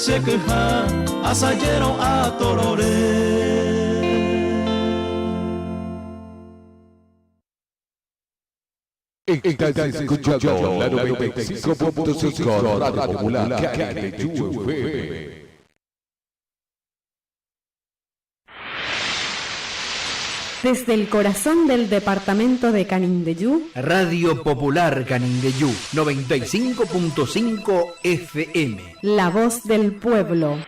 Che kyha asajérõ atorore. Estás escuchando la 95.5 Radio Popular Canindeyú FM. Desde el corazón del departamento de Canindeyú, Radio Popular Canindeyú 95.5 FM. La voz del pueblo.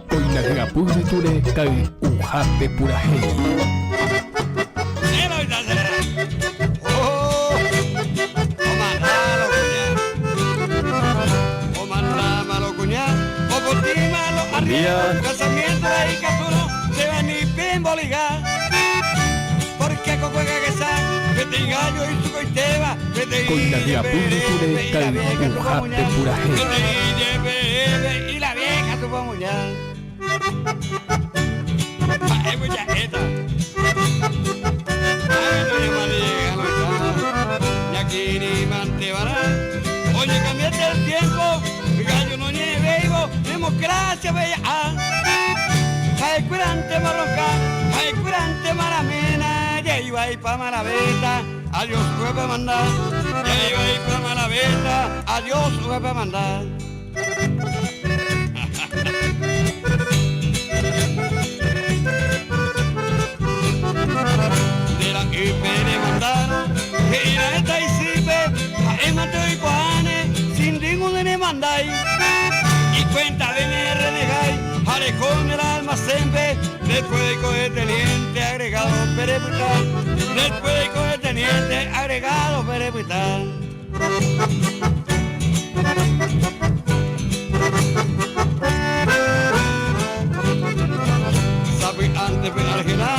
Koina Diapúnditure kay'uhápe purahéi. vamos ya. Ha'évo ja'éta. Ha'e noñemanejeganoiha. Ñakirirĩmantevarã. Oñekambiáta el tiempo, gallo noñe'ẽvéivo, democracia bella'a. Ha'ekuérante marronka, ha'ekuérante maramena, jaiva ipa maraveta, adiós uépe manda. Jaiva ipa maraveta, adiós uépe manda. De la ype mandaron, que irá esta isipe, ha'émante oikuaáne, sin ningún ne mandai. Y cuenta de me renegai, arejón el almacén, después de coger teniente agregado Pérez después de coger teniente agregado Pérez Sabe antes de Argentina,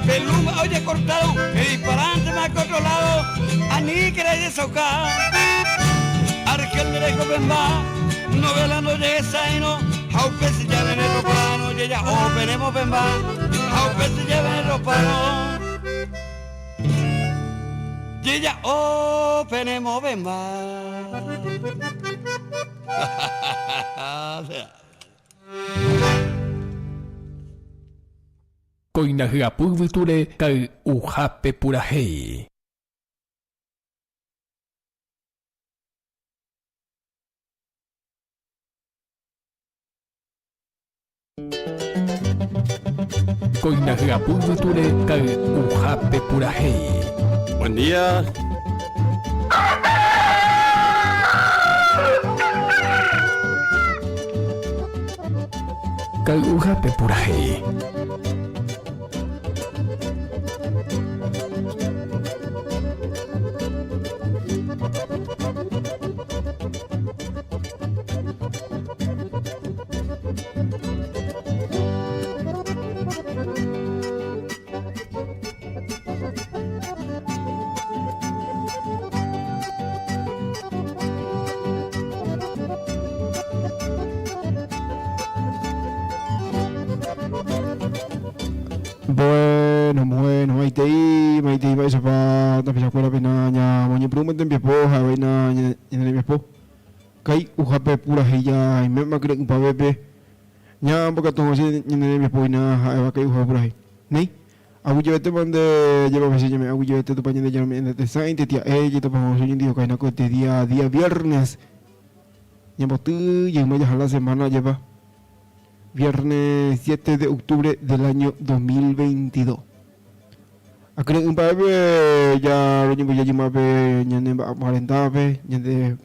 peluma oye cortado, el disparante más controlado, a ni que de soca. Argel derecho bemba, novela no de saino, jaupe se lleven el ropano, y ella openemos bemba, jaupe se lleven el ropano. Y ella openemos bemba. Koina hyapyvyture kay'uhápe purahéi. Koina hyapyvyture kay'uhápe purahéi. Buen día. Kay'uhápe purahéi. Bueno, bueno, maitei, maitei mba'éichapa tapichakuéra pena ñamoñepyrũmante hembiapo ha'evaína ñane rembiapo. Kay'uhápe purahéi jaiméma kyre'ỹpavépe ñambokatu hag̃ua ñane rembiapo hína ha'éva kay'uhápe purahéi. Néi, aguyjevetéma nde jepave che ñeme'ẽ aguyjevete Tupã Ñandejára ome'ẽ nde tesãi tetia'e jetopa hag̃ua che oñondivokáhina ko este día, día viernes. Ñamboty jeyma jaha la semana ajépa. Viernes 7 de octubre del año 2022. Akyre'ỹ mba'épe ja roñemboja jymápe ñane mba'apoha rendápe, ñande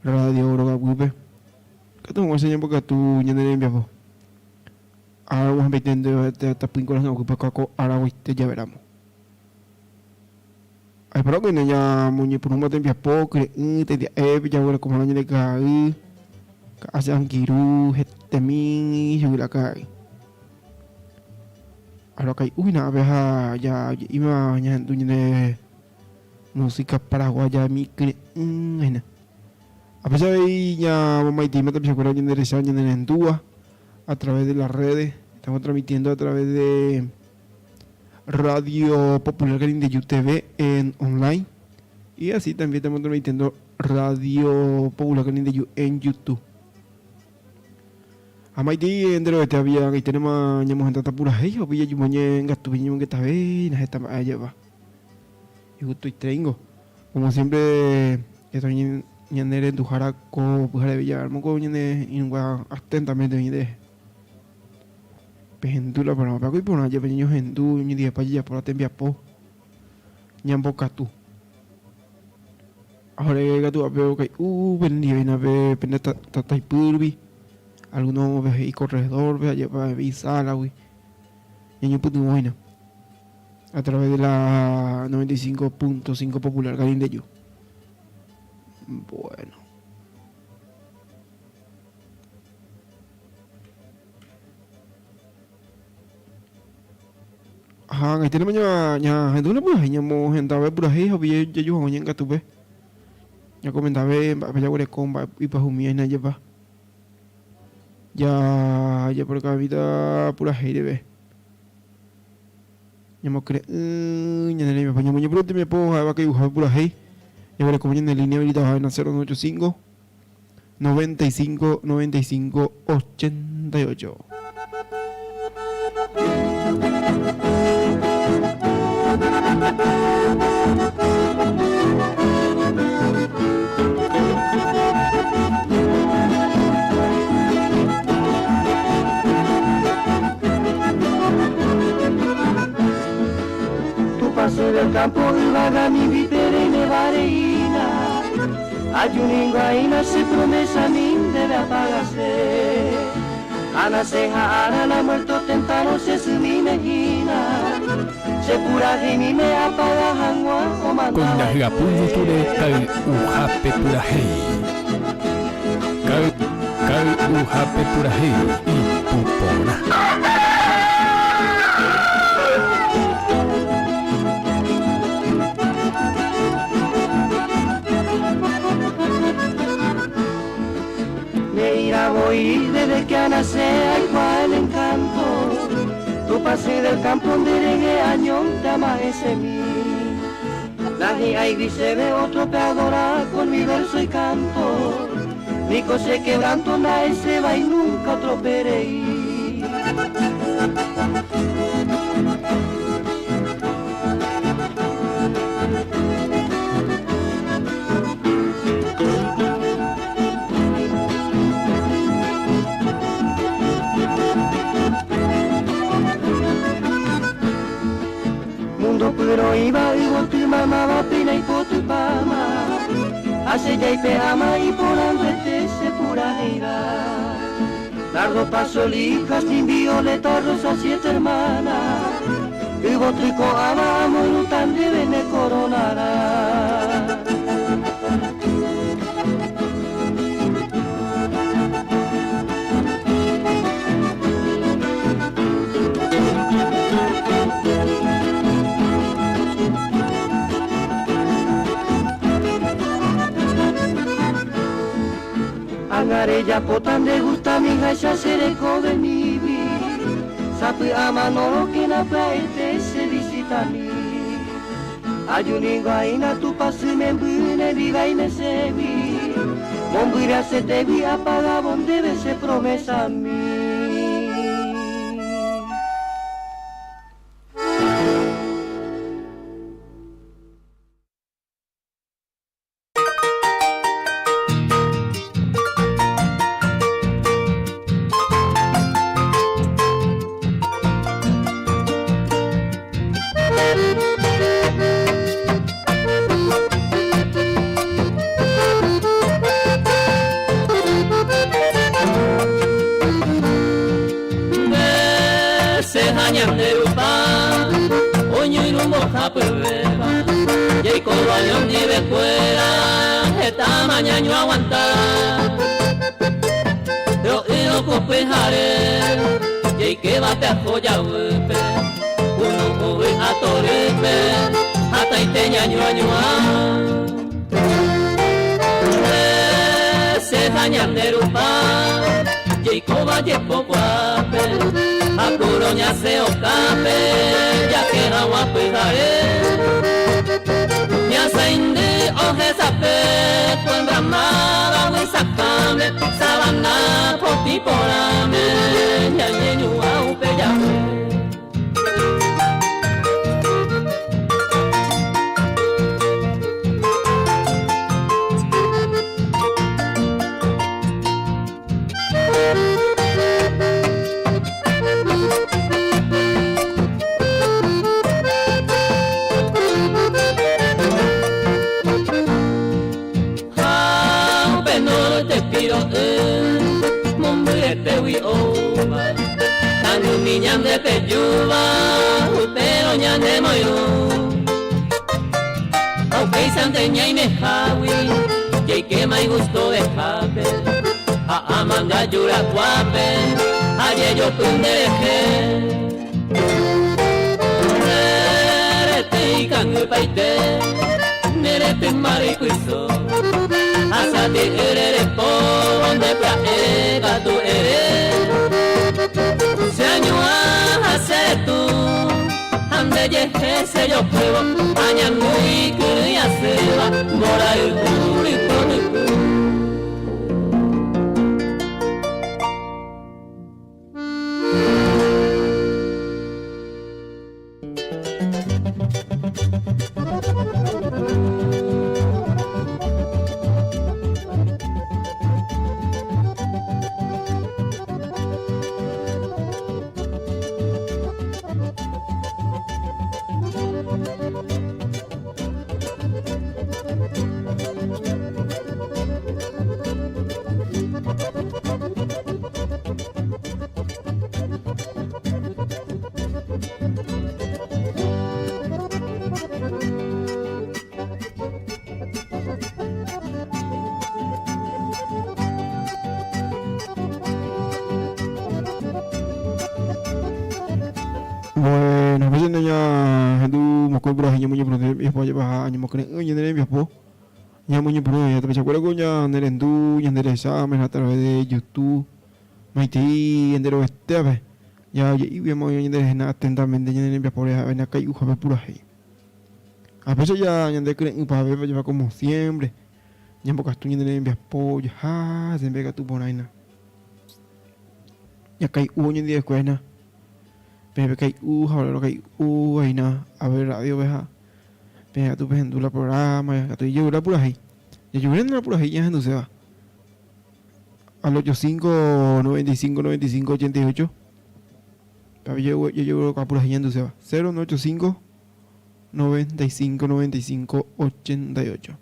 radio rogaguýpe. Katu hag̃uáicha ñambokatu ñane rembiapo. Ára og̃uahẽmbaite ndéve tapỹi kuarahy'ãguýpe ko araguaite javeramo. Aipórãko ñamoñepyrũma tembiapo kyre'ỹ tetia'épe jaguereko porã ñande ka'ay, ka'a che angirũ hetemi chugui la ka'ay. Araka'y'u hína ápe ha jaje'íma ñahendu ñande música paraguaya mi kyre'ỹ hína. Apéicha avei ñamomaiteíma tapichakuéra ñande recha ñane rendúva a través de las redes. Estamos transmitiendo a través de Radio Popular Canindeyú TV en online. Y así también estamos transmitiendo Radio Popular Canindeyú en YouTube. Amaitei enterovete había tenemos ñamohendáta purahéi ha upéi jajumoñe ngatu ñañemongetavéi heta mba'e ajépa. Y gusto itrengo. Como siempre estoy ñane renduhára ko pyhareve javeramo ñane irũnguéra atentamente oĩ nde pehendu la programa pe iporã jepe ñañohendu ñondivepa jajapo la tembiapo ñambokatu. Ahora katu ápe okai'u penendive pe pende tataipýrupi alguno he'i corredor-pe ajépa he'i sala-gui ñañopytyvõ hína a través de la 95.5 Popular Carindeju. Bueno. Ha ag̃aiténema ñahendúna purahéi ñamohendave purahéi ha upéi jaju hag̃ua ñe'ẽkatúpe ñakomentave mba'épa jaguereko mba'e ipyahumíva hína jepa. Ja japorokavamíta purahéi reve. Ñamokyre'ỹ ñane rembiapo. Ñamoñepyrũ tembiapo ha'éva kai'uhápe purahéi. Jaguerekóma ñane línea habilitada ha'éna 085 95 95 88. Tupãsy del campo yvága mimbipe reimeva reína Ajuningo aína che promesa mi ndéve apagase Anase ha ára la muerto temprano che symíme hína Che puraheimíme apaga hag̃ua Ko'ina hyapu yvytúre kay'uhápe purahéi. Kay'uhápe purahéi ipu porã. Ne'ĩra voi desde que anase aikuaa el encanto Tupãsy del campo nde rehe añónte ama'ẽsemi Nahi'ãigui chéve ótrope adora con mi verso y canto Niko che quebranto nda'esévai nunca ótrope rei. Mundo pyroĩva yvoty mamáva péina ipotypáma Ha che jaipe'áma iporãnguete che puraheirã Nardo pasoli, jazmín, violeta, rosa, siete hermana Yvoty ko'ãva amoirũta ndéve ne coronarã. Ág̃a rejapóta nde gustami háicha che rekovemígui, sapy'a manórõkena pya'ete che visitami. Aju ningo aína Tupãsy memby ne viva imeségui, mombyry asetégui apagávo ndéve che promesami. Nde che ha ñande rupa oñoirũ mbohapyvéva Jaikóva ñondivekuéra heta mañañoaguanta Ro'ýrõ ko pyhare jaikéva pe ajo javýpe Kunu'ũ vy'a torýpe hatãite ñañoañuã Nde che ha ñande rupa jaikóva jepokuápe Ha kuro ñasẽ okápe jake hag̃ua pyhare Ñasãindy ohesape kuenramáva vysakãme Savana potĩ porãme ñañeñuã upe jave. Ha upe norte piro'y mombyryetégui oúva Kangumi ñande pejúva upérõ ñanemoirũ Ha upéichante ñaimehágui jaikéma igustovehápe Ha amangaju rakuápe ha jejopy nderehe Nde rete ikangypaite ne retyma reipyso Ha sati'y rerepo nde pya'e katu ere. rehe che jopývo añandu ikyrỹi asýva mborayhu ryko ryku. Bueno, pues ña hendu mokõi purahéi ñamoñepyrũ tembiapo ajepaha añemokyre'ỹ ñane rembiapo ñamoñepyrũ tapichakuéra ko ñane rendu ñande recha a través de YouTube Maitei enterovetévape, jaje'ígui amoĩ ñanderehéna atentamente ñane rembiapóre ha'e nakai'uhápe purahéi. Ha péicha ja ñande kyre'ỹ pahavéva java como siempre, ñambokatu ñane rembiapo jaha siempre katu porãina. Ñakai'u oñondivekuéna, peẽ pekai'u ha ore rokai'u hína ave radio-pe ha peẽ katu pehendu la programa, katu ijyvy la purahéi. Jajuvérente la purahéi ñahenduséva. Al 85 95 95 88 Papi jajegueroka purahéi ñanduséva 0 985 95 95 88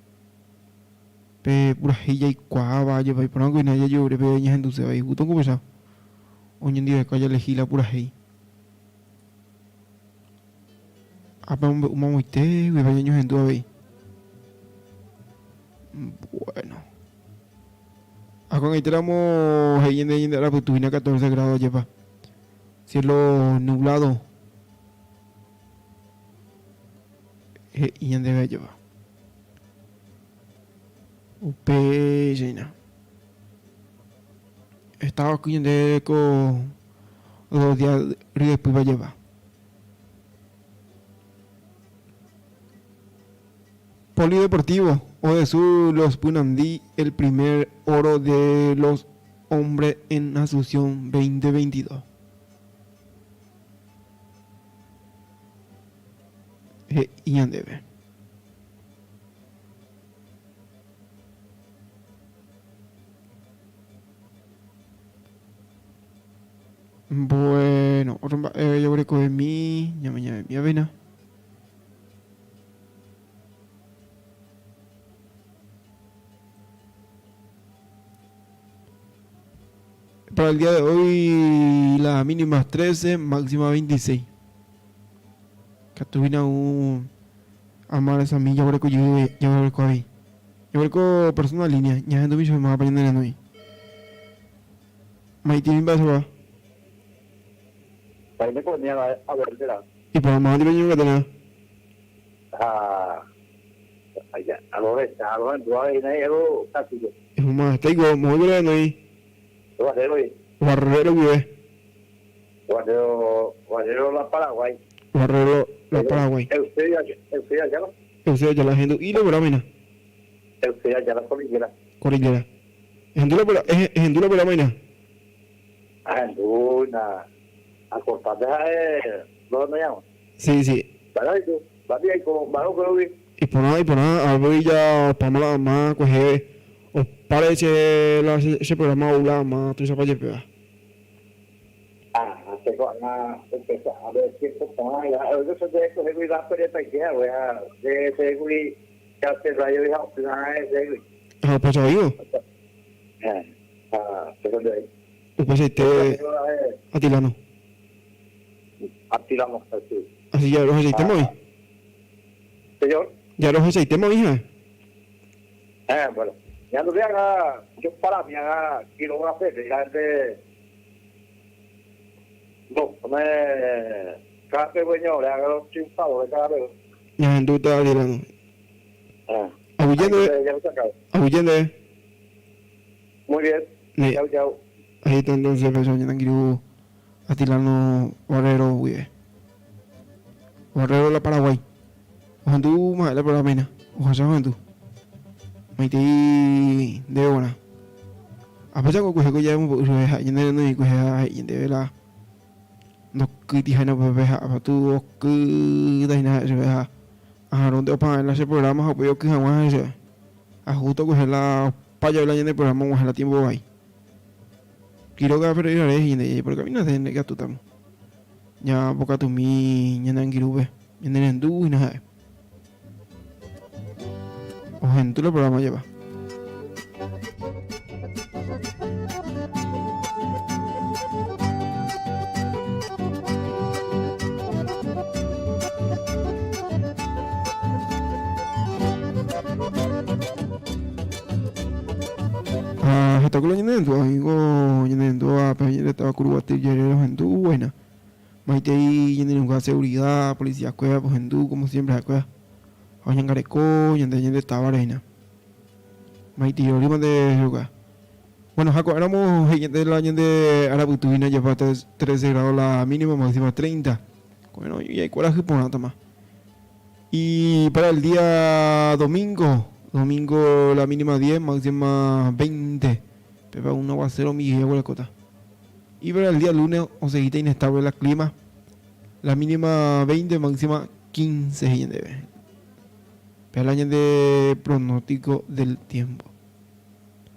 Pe purahéi jaikuaáva jepa iporã kuina jajeure pe ñahenduséva igusto kupéicha oñondiveka jalehi la purahéi Ápe omombe'u mamoite guive ñañohendu avei. Bueno. Ha ko'ag̃aite ramo he'i ñande ñande arapytu hína 14 grado ajépa. Cielo nublado. He'i ñandéve ajépa. Upéicha hína. Estaba aquí ñande ko dos días ryepýpe ajépa. Polideportivo, Odesur Los Pynandi el primer oro de los hombres en Asunción 2022. He'i ñandéve. Bueno, otro mba'e jaguerekovemi, ñamañavemi avei. Para el día de hoy la mínima 13, máxima 26. Katu hína un amar esa mi jaguereko jey jaguereko avei. Jaguereko persona línea, ñahendumi chupe mávapa ñane renói. Maitei mba'éichapa. Iporã máva ndive ñeñongatérã. Ihumahataiko, moõiko rehenói. Guerrero guive. Guerrero la Paraguay. Eusebio Ayala ahendu'i la programa hína. Cordillera. Ehendu la programa hína. Sí, sí. Iporã, iporã, avei ja opáma la ama kuehe opáre che la che programa ou la ama tuichapa jepéva. Ha upéicha oĩvo? Upeichaite Atilano. Así ya rohechaitéma oĩ. Ya rohechaitéma oĩ ha'e. Ñahendúta Atilano. Aguyje ndéve. Aguyje ndéve. Ahí está entonces pe ñane angirũ Atilano Barrero guive. Barrero la Paraguay. Ohendu ma'ẽ la programa hína. Ohacha ohendu. Maitei ndéve guarã. Apéicha ko kuehe ko ja'emombe'u chupe ha'e ñane renói kuehe ha he'i ñandéve la ndokýitiha hína upépe ha katu okýta hína ha'e chupe ha aharõnte opa'ẽ la che programa ha upéi oky hag̃ua ha'e chupe. Ha justo kuehe la opa jave la ñane programa og̃uahẽ la tiempo vai. Quiroga Ferreira rehe ñande jajeporkamína nde ikatútamo. Ñambokatumi ñane angirũpe, ñane rendu hína ha'e. Ohendu la programa jeva. Ha heta ko la ñanerendu oĩko ñanerendúva pe ñandetáva Kuruguaty jerére ohendu guaina. Maitei ñanerendúva seguridad, policía kuéra ohendu como siempre ha'ekuéra. Ha oñangareko ñande ñande távare hína. Maitei rory mante chupe. Bueno, ha ko'ẽramo he'i ñande la ñande arapytu hína jepa 13 grado la mínima, máxima 30. Ko'ẽrõ jaikuarahy porãtama. Y para el día domingo, domingo la mínima 10, máxima 20. Péva un aguacero migue oguerekóta. Y para el día lunes osegíta inestable la clima, la mínima 20, máxima 15 he'i ñandéve. Péva la ñande pronóstico del tiempo.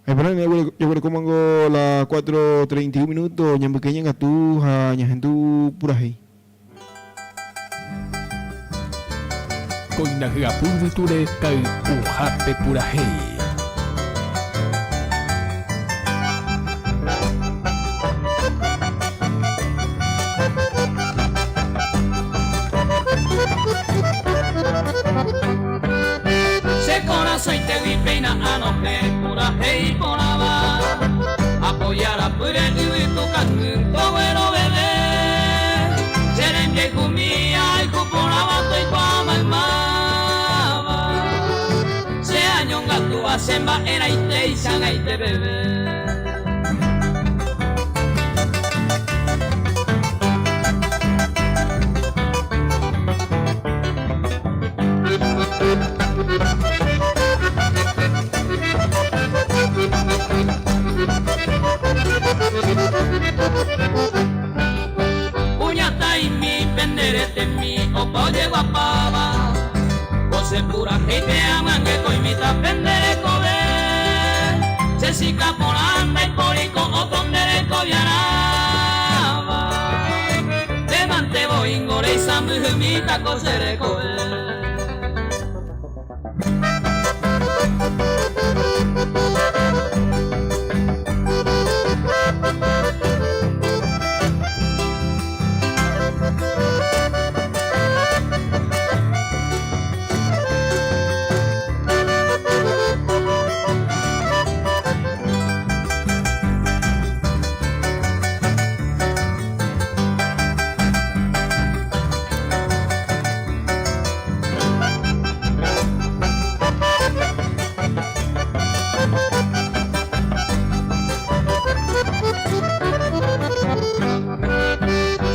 Aipórã jaguerekómango la 4:31 minuto ñambyke ñangatu ha ñahendu purahéi. Kóina hyapu yvytúre kay'uhápe purahéi. Che korasõitégui péina anohẽ purahéi porãva, apoiarapýre yvytu kangy togueroveve. Che rembiayhumi ahayhu porãva toikuaa maymáva, che añongatúva che mba'erãitéicha ag̃aite peve. Kuñataĩmi pende retemi opa ojeguapáva, ko che purahéipe amyangekoimíta pende rekove. Che chika porã ndaipóri ko'õ nde rekoviarãva, ndémante voíngo reisãmbyhymíta ko che rekove.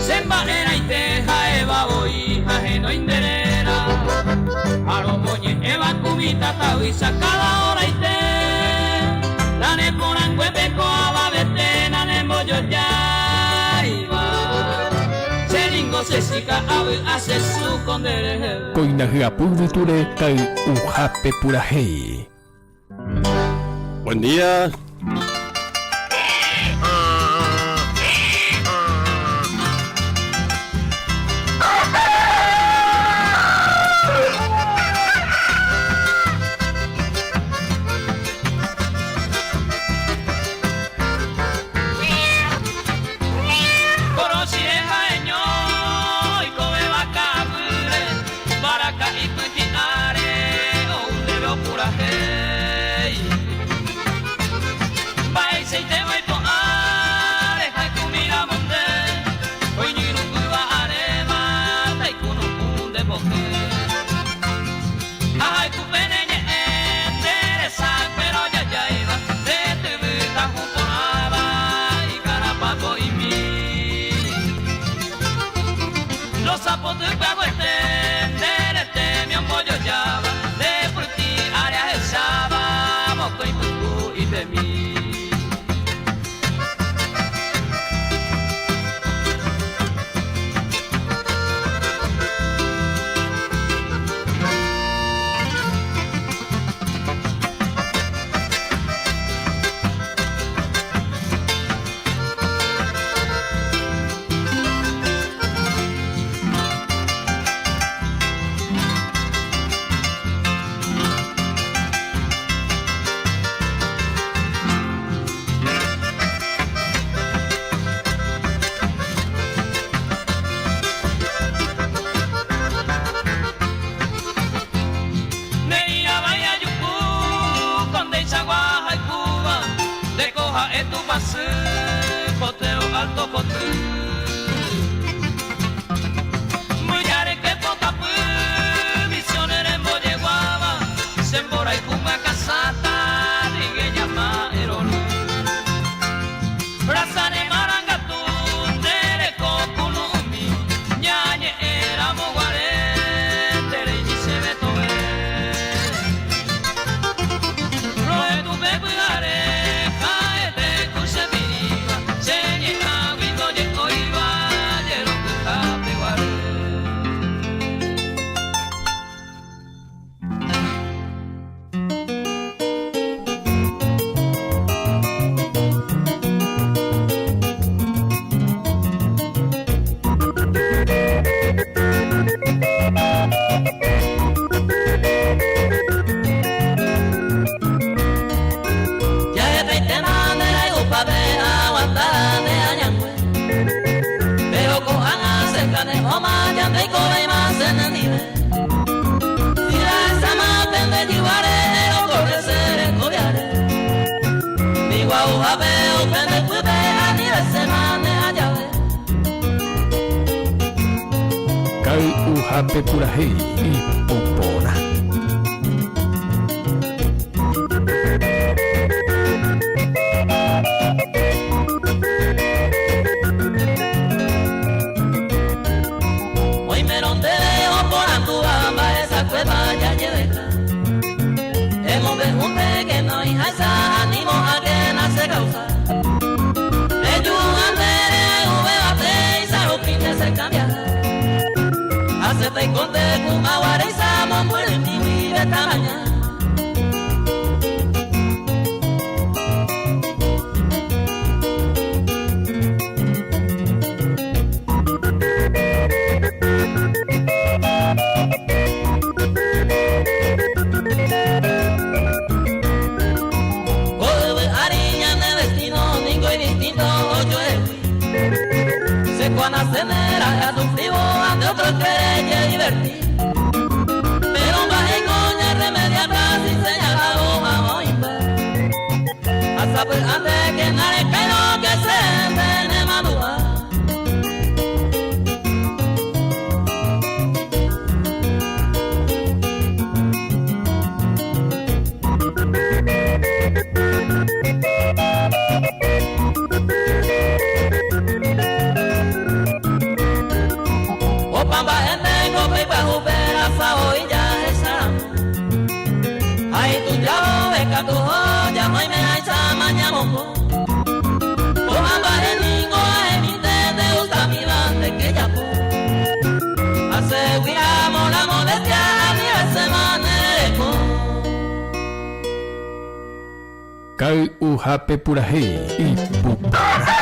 Che mba'erãite ha'éva voi ha henói nde réra, ha romoñe'ẽva ku mitãtavýicha káda oraite. Naneporãnguépe ko avavete nanembojojáiva. Che ningo che chika avy'a che suko nde reheve. Kóina hyapu yvytúre kay'uhápe purahéi. Buen día. Korochire ha'eño oikovéva ka'aguýre, mbaraka ipyti'áre ou ndéve opurahéi. Mba'eichaitéva ipo'a rehayhumíramo nde, oiñyrũ'ỹva aréma taikunu'ũ nde pohy. Ahayhu pene ñe'ẽ nde resa kuéra ojajáiva, nde tyvy tahu porãva ikarapa po'imi. Los zapoty pyahuete. jojáva nde pytĩ área ahecháva mokõi pytu ipemi. Ne'ĩravai ajuhu ko ndeichagua ahayhúva, ndeko ha'e Tupãsy Potrero Alto koty. Mbyjareke potapy Misiones rembojeguáva, che mborayhu myakãsãta trigueña ma'ẽ rory. Rasa ne marangatu nde reko kunu'ũmi, ñañe'ẽ ramo guare nde reimi chéve tove. Rohetupe pyhare ha'ete ku che pirĩva, che ñe'ãgui ndoje'óiva jerokyhápe guare. Jahepaitéma nde rayhupápe aguanta ne añangue. Péro ko'ág̃a che kane'õma ñandeikovéima che nendive. Si rehecháma pende jyváre erokorre che rekoviáre. Mi gua'uhápe upe nde pýpe ani reséma ne ajave. Kay'uhápe purahéi ipu porã. Oimérõ ndéve oporandúva mba'esakuépa jajeveha. Emombe'únte que noĩháicha animo'ãkena che causa. Reju ha nde rehayhuvéva péicha rupi nde che cambiaha. Ha che taikonte ku aguaréicha mombyrymi guive tamaña. Ko yvy ári ñane destino ningo idistinto ojoehegui. Che kuanaséne ra'e asufrívo ha nde otro ykére jediverti. Péro mba'éiko ñarremediáta si señalado ha oĩmba. Ha sapy'ánte que narekáirõ que chénte nemandu'a. Opa mba'énte ko peipyahúpe rasa voi jahecharamo. Ha ituja vove katu hoja oimeháicha mañamoko. Ko'ã mba'e ningo ahemínte nde gustamíva nde kejapo. Aseguíramo la modestia ani reséma ne rereko. Kay'uhápe purahéi ipu porã.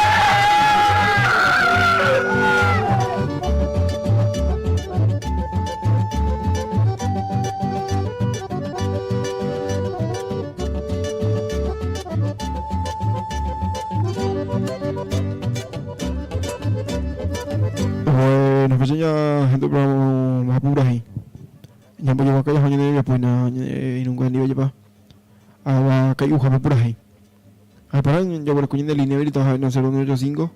Bueno, pues ya gente programa más purahéi. Ñambojeguaka jaha ñane rembiapo hína ñane irũngue ndive jepa. Ava kai'uhápe purahéi. Ha iporã jaguereko ñande línea habilitada ha'éna 0985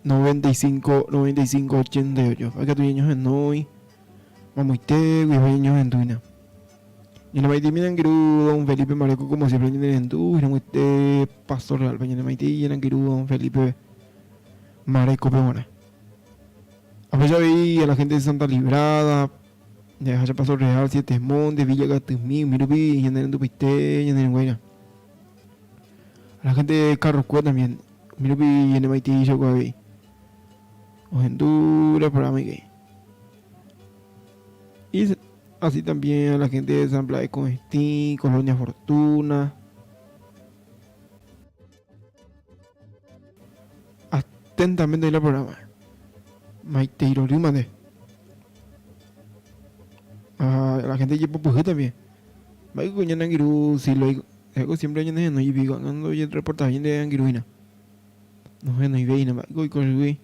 95 95 88. Ikatu ñañohenói mamoite guive ñañohendu hína. Ñane maitei ñane angirũ don Felipe Mareco como siempre ñane rendu hirũete Paso Real-pe ñane maitei ñane angirũ don Felipe Mareco-pe g̃uarã. A ver, ya veí a la gente de Santa Librada, de Hacha Paso Real, Siete Montes, Villa Gatymí, Mirupi, Ñanerendupite, Ñanerenguaira. A la gente de Carrocó también, Mirupi, Ñanemaití, Chocoaví. Ohendura para mí. Y así también a la gente de San Blas de Congestín, Colonia Fortuna. Atentamente el programa. Maiteiro Rimande. A la gente de Yepopuje también. Maico Ñanangiru, si lo digo, siempre ñane no y ando y reportaje de Angiruina. No no y maico y con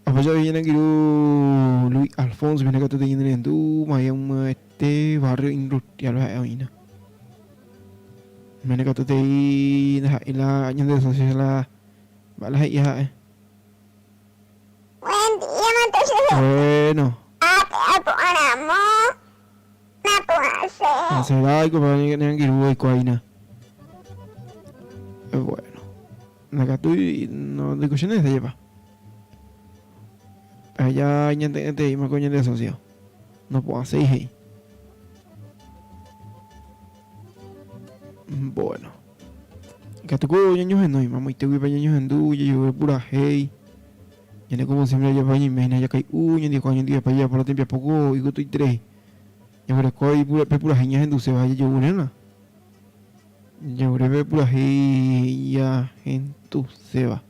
Apoya bien Angiru Luis Alfonso viene acá te en tu maya un este barrio industrial oina. Mene que te y la ñande de socio la bala hija eh. Buen día, Mateo. Bueno. Hacer algo para Angiru y coaina. Bueno. Acá tú no de cuestiones se lleva. Allá ñande te ima coño de socio. No puedo hacer hey. Bueno. Katuko ñaño no y mamá y te voy pa ñaño hendu y yo pura hey. Ñane como siempre ya pa ñi ya kai u ñandi ko ñandi pa ya por tiempo poco y guto y tres. Ya pero koi pura pe pura ña hendu se vaya yo urena. Ya pe pura hey ya hendu se va.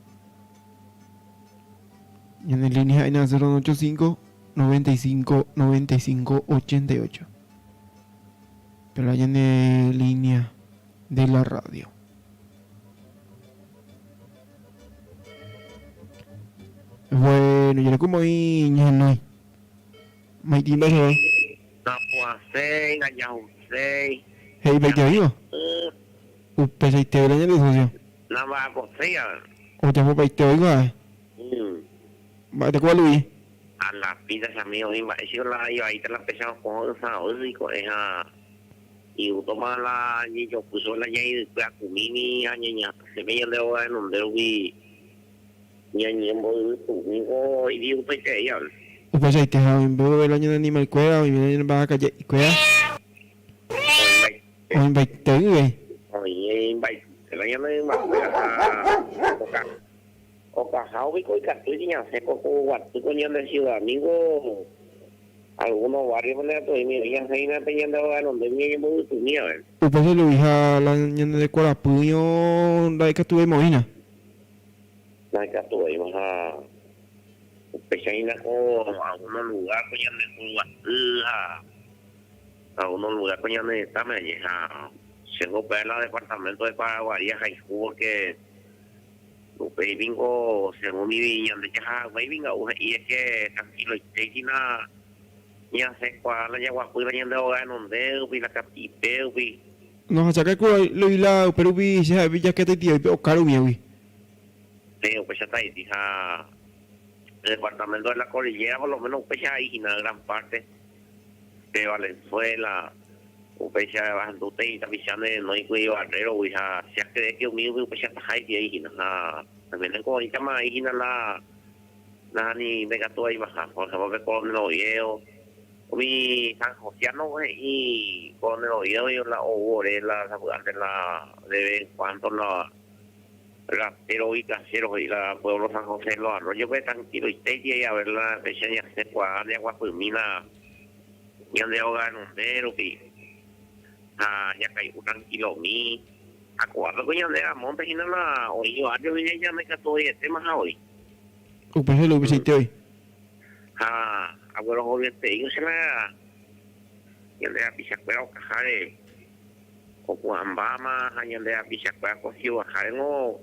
En línea en 085 95 95 88. Pero hay en línea de la radio. Bueno, yo le como ahí, no. Maitín beso. Napuasei, Nayahusei. Hey, veite vivo. Upe se te de socio. Navacosia. O te fue te oigo, eh. Va te cuál Luis. A la pita amigo, iba a la iba ahí te la pesamos con esa y esa y toma la y yo puso la ya y después a kumini a ñaña se me le voy a donde vi ñaña voy y digo pues ya Upe se te ha en veo el año de animal cueva y viene en baja calle y cueva. O en te vive. Oye, el año de animal cueva o cajao bico y catu y ña seco con guatu con de ciudad amigo algunos barrios donde estoy mi ya se ina peña de donde mi muy tu mía ver. Upe se lo hija la ña de Cuarapuño la que tuve moina. La que tuvimos a Pechaina con algunos lugares con de guatu a algunos lugares con de tame a se la departamento de Paraguay porque Upe bingo según mi viña de chaja venga y es que tranquilo y te ya sé cuál la yagua fui bañando ahogar en donde upi la capipe upi No, saca lo y la pero vi se villa que te tío o caro mi uy. Sí, pues ya está ahí, hija. El departamento de la cordillera, por lo menos, pues ya ahí, en gran parte de Valenzuela, pues ya bajando y tapichando no hay cuidado barrero, hija, si has que que mío, pues ya está ahí, ahí, también en como ahorita más ahí, la la ni venga todo ahí baja, por ejemplo, que con el Oviedo, mi San José no y con el Oviedo y la Obore, la la de vez en cuando la rapero y casero y la pueblo San José los arroyos pues tranquilo y te y a ver la fecha ya se cuadra de agua pues mina y ande ahogar en hondero que ah ya cayó tranquilo mi a cuatro coño de monte y no la oí barrio y ya me cató y este más hoy Upe se lo visité hoy. Ah abuelo joven te digo se la y ande a pichacuera o cajare o cuambama y ande a pichacuera cogió a no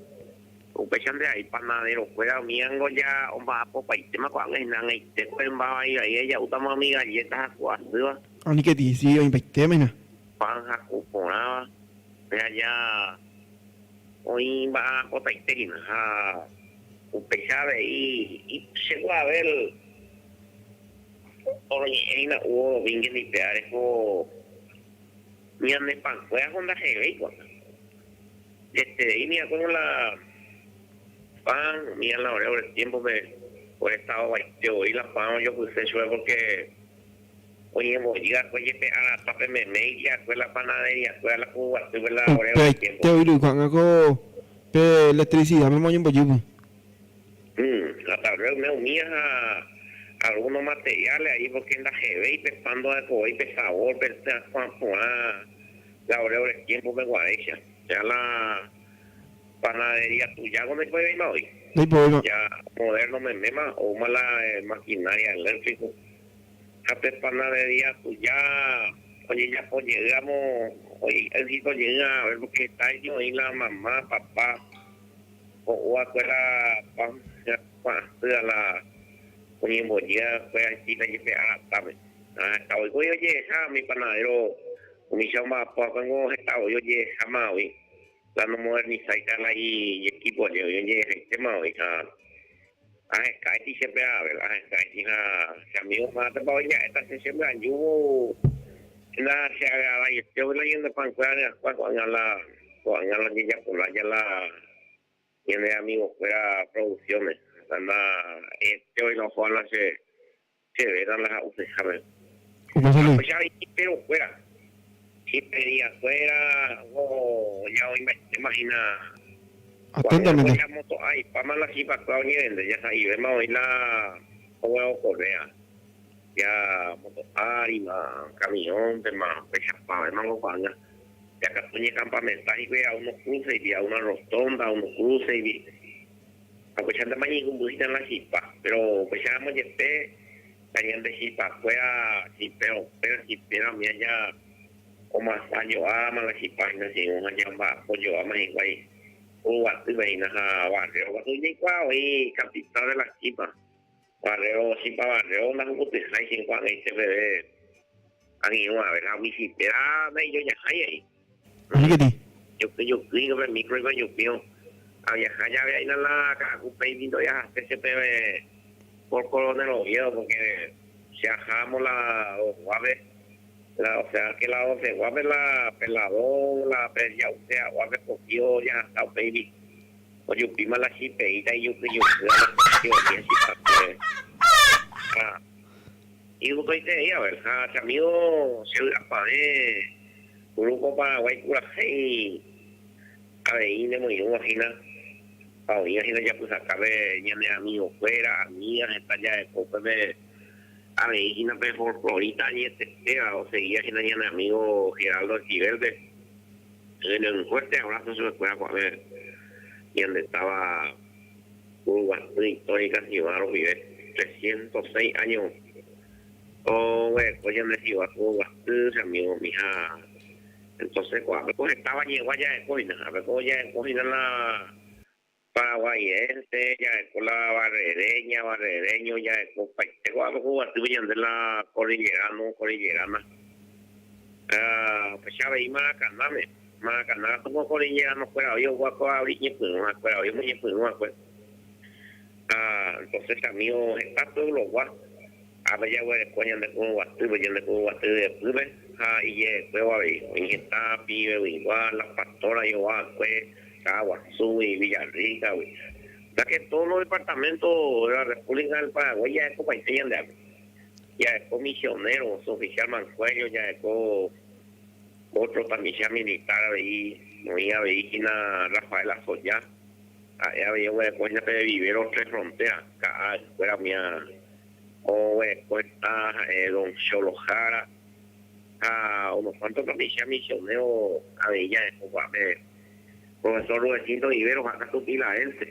upechan de ahí panadero fuera miango ya omba popa y tema cuando es nanga y te cuemba ahí ahí ella utama mi galletas a Ani que ti sí hoy te mena. Pan jacuponaba allá hoy va cota y te ja upecha y y se va a ver oye ina hubo vingue ni pearejo ni ande pan fuera con la jeve este de ahí mira como la pan mira la hora el tiempo me Por estado vaite voi la pan ojopyse chupe porque oñembojy akue jepe aratápe meme ijeakue la panadería kuéra la kuguatýpe la ore Upe tiempo. te oirukua'anga ko pe electricidad mema oñembojýpe. La tal vez umi umía ha algunos materiales ahí porque ndahevéi pe pan ndohekovéi pe sabor pe tyakuã porã la ore ore tiempo pe guaréicha. Ya la panadería tuja ko ndaipoivéima voi. Ndaipovéima. Ya moderno meméma oúma la maquinaria eléctrico ha pe panadería tuja ojejapo jeýramo oje'éxito jey a ver porque heta oĩ la mamá, papá Ho'u va'ekue la pan hyakuã asýva la oñembojy va'ekue haití la jepe aratápe. Ha heta voi kuri ojehecha umi panadero umícha omba'apo va'ekue ningo heta voi ojehecha voi la nomodernisáita la ijequipo aje voi ojehechaitéma voi ha aheka'éti che pe Abel, aheka'éti ha che amigo mátepa voi ja'éta che chembyajúvo la che agradaiete voi la ñande pan kuéra ryakuã ko'ág̃a la Ko'ág̃a la jajapo lája la ñane amigokuéra producciones, la este hoy la ojoa la che chevéta la ha'usehápe. Upéicha avei chiperokuéra, chiperiakuéra oho ja oĩmbaitéma hína. Atentamente. Ko'ág̃a moto aipáma la chipakuéra oñevende, ja sa'ivéma oĩ la oguerokorréa, ja moto árima, kamiónpema, upeichapavémango ko'ág̃a. Ja katu oñecampamenta hikuái a unos cruce-gui, a una rotonda, a unos cruce-gui. Ha upéichantema ñeikũmby hína la chipa. Péro upéicharamo jepe, la ñande chipakuéra, chipero-péro, chipéra umi aja omasa jo'áma la chipa hína che irũ ha ja omba'apo jo'áma hikuái Uruguatýpe hína ha barrio guasu jaikuaa oĩ capital de la chipa. Barrio, chipa barrio ndahupytyhái che ko'ag̃aite peve. Angirũ a ver, ha umi chipéra ndaijojahái he'i. Oníketi. Juky juky niko pe micro iko jupírõ. Aviaha jave aína la Ka'akupe ipindo jahase che peve por Coronel Oviedo porque che ahámo la dos guápe, la o sea que la doce guápe la pe la dos, la pe ja'use haguápe koki ojahasa upéivi ojupíma la chipeíta ijuky jukýva la koki chipakue. Ha. Igustoiterei a ver, ha che amigo che vy'apavẽ Grupo Paraguay Purahéi avei nemoirũva hína ha oĩva hína japysakápe ñane amigo kuéra, amiga heta ja'eko upépe avei hína pe folklorista añetetéva osegíva hína ñane amigo Geraldo Esquivel-pe. Un fuerte abrazo chupekuéra ko'ápe ñande táva Uruguaty histórica ciudad rupive, 306 años oguereko ñande ciudad Uruguaty, che amigo, mija. Entonces ko'ápe ko heta vallegua ja'eko hína, ápe ko ja'eko hína la paraguaiense, ja'eko la barrereña, barrereño, ja'eko opaite ko'ápe ko Uruguatýpe ñande la cordillerano, cordillerana. Ha upéicha avei Maracanáme. Maracaná katu ko cordillerano kuéra oĩ oguá ko abril ñepyrũ ha kuéra oĩ omoñepyrũ va'ekue. Ha entonces che amigo heta pueblo gua ápe jaguereko ñande Kuruguatýpe, ñande Kuruguaty ryepýpe ha ijehekuévo avei oĩ heta Piveguigua, La Pastora oĩva va'ekue, Caaguazúgui, Villarrícagui. O sea que todos los departamentos de la República del Paraguay jahekopaite ñande ápe. Jaheko misionero, oficial Mancuello, jaheko Ótro tapicha militar avei oĩ avei hína Rafael Azoya, ha'e avei oguereko hína pe Vivero Tres Fronteras, ka'a ykuéra umía oguereko heta ha'e don Cholo Jara ha unos cuantos tapicha misionero avei jaheko ko'ápe profesor Rudecindo Viveros ha katu pilaense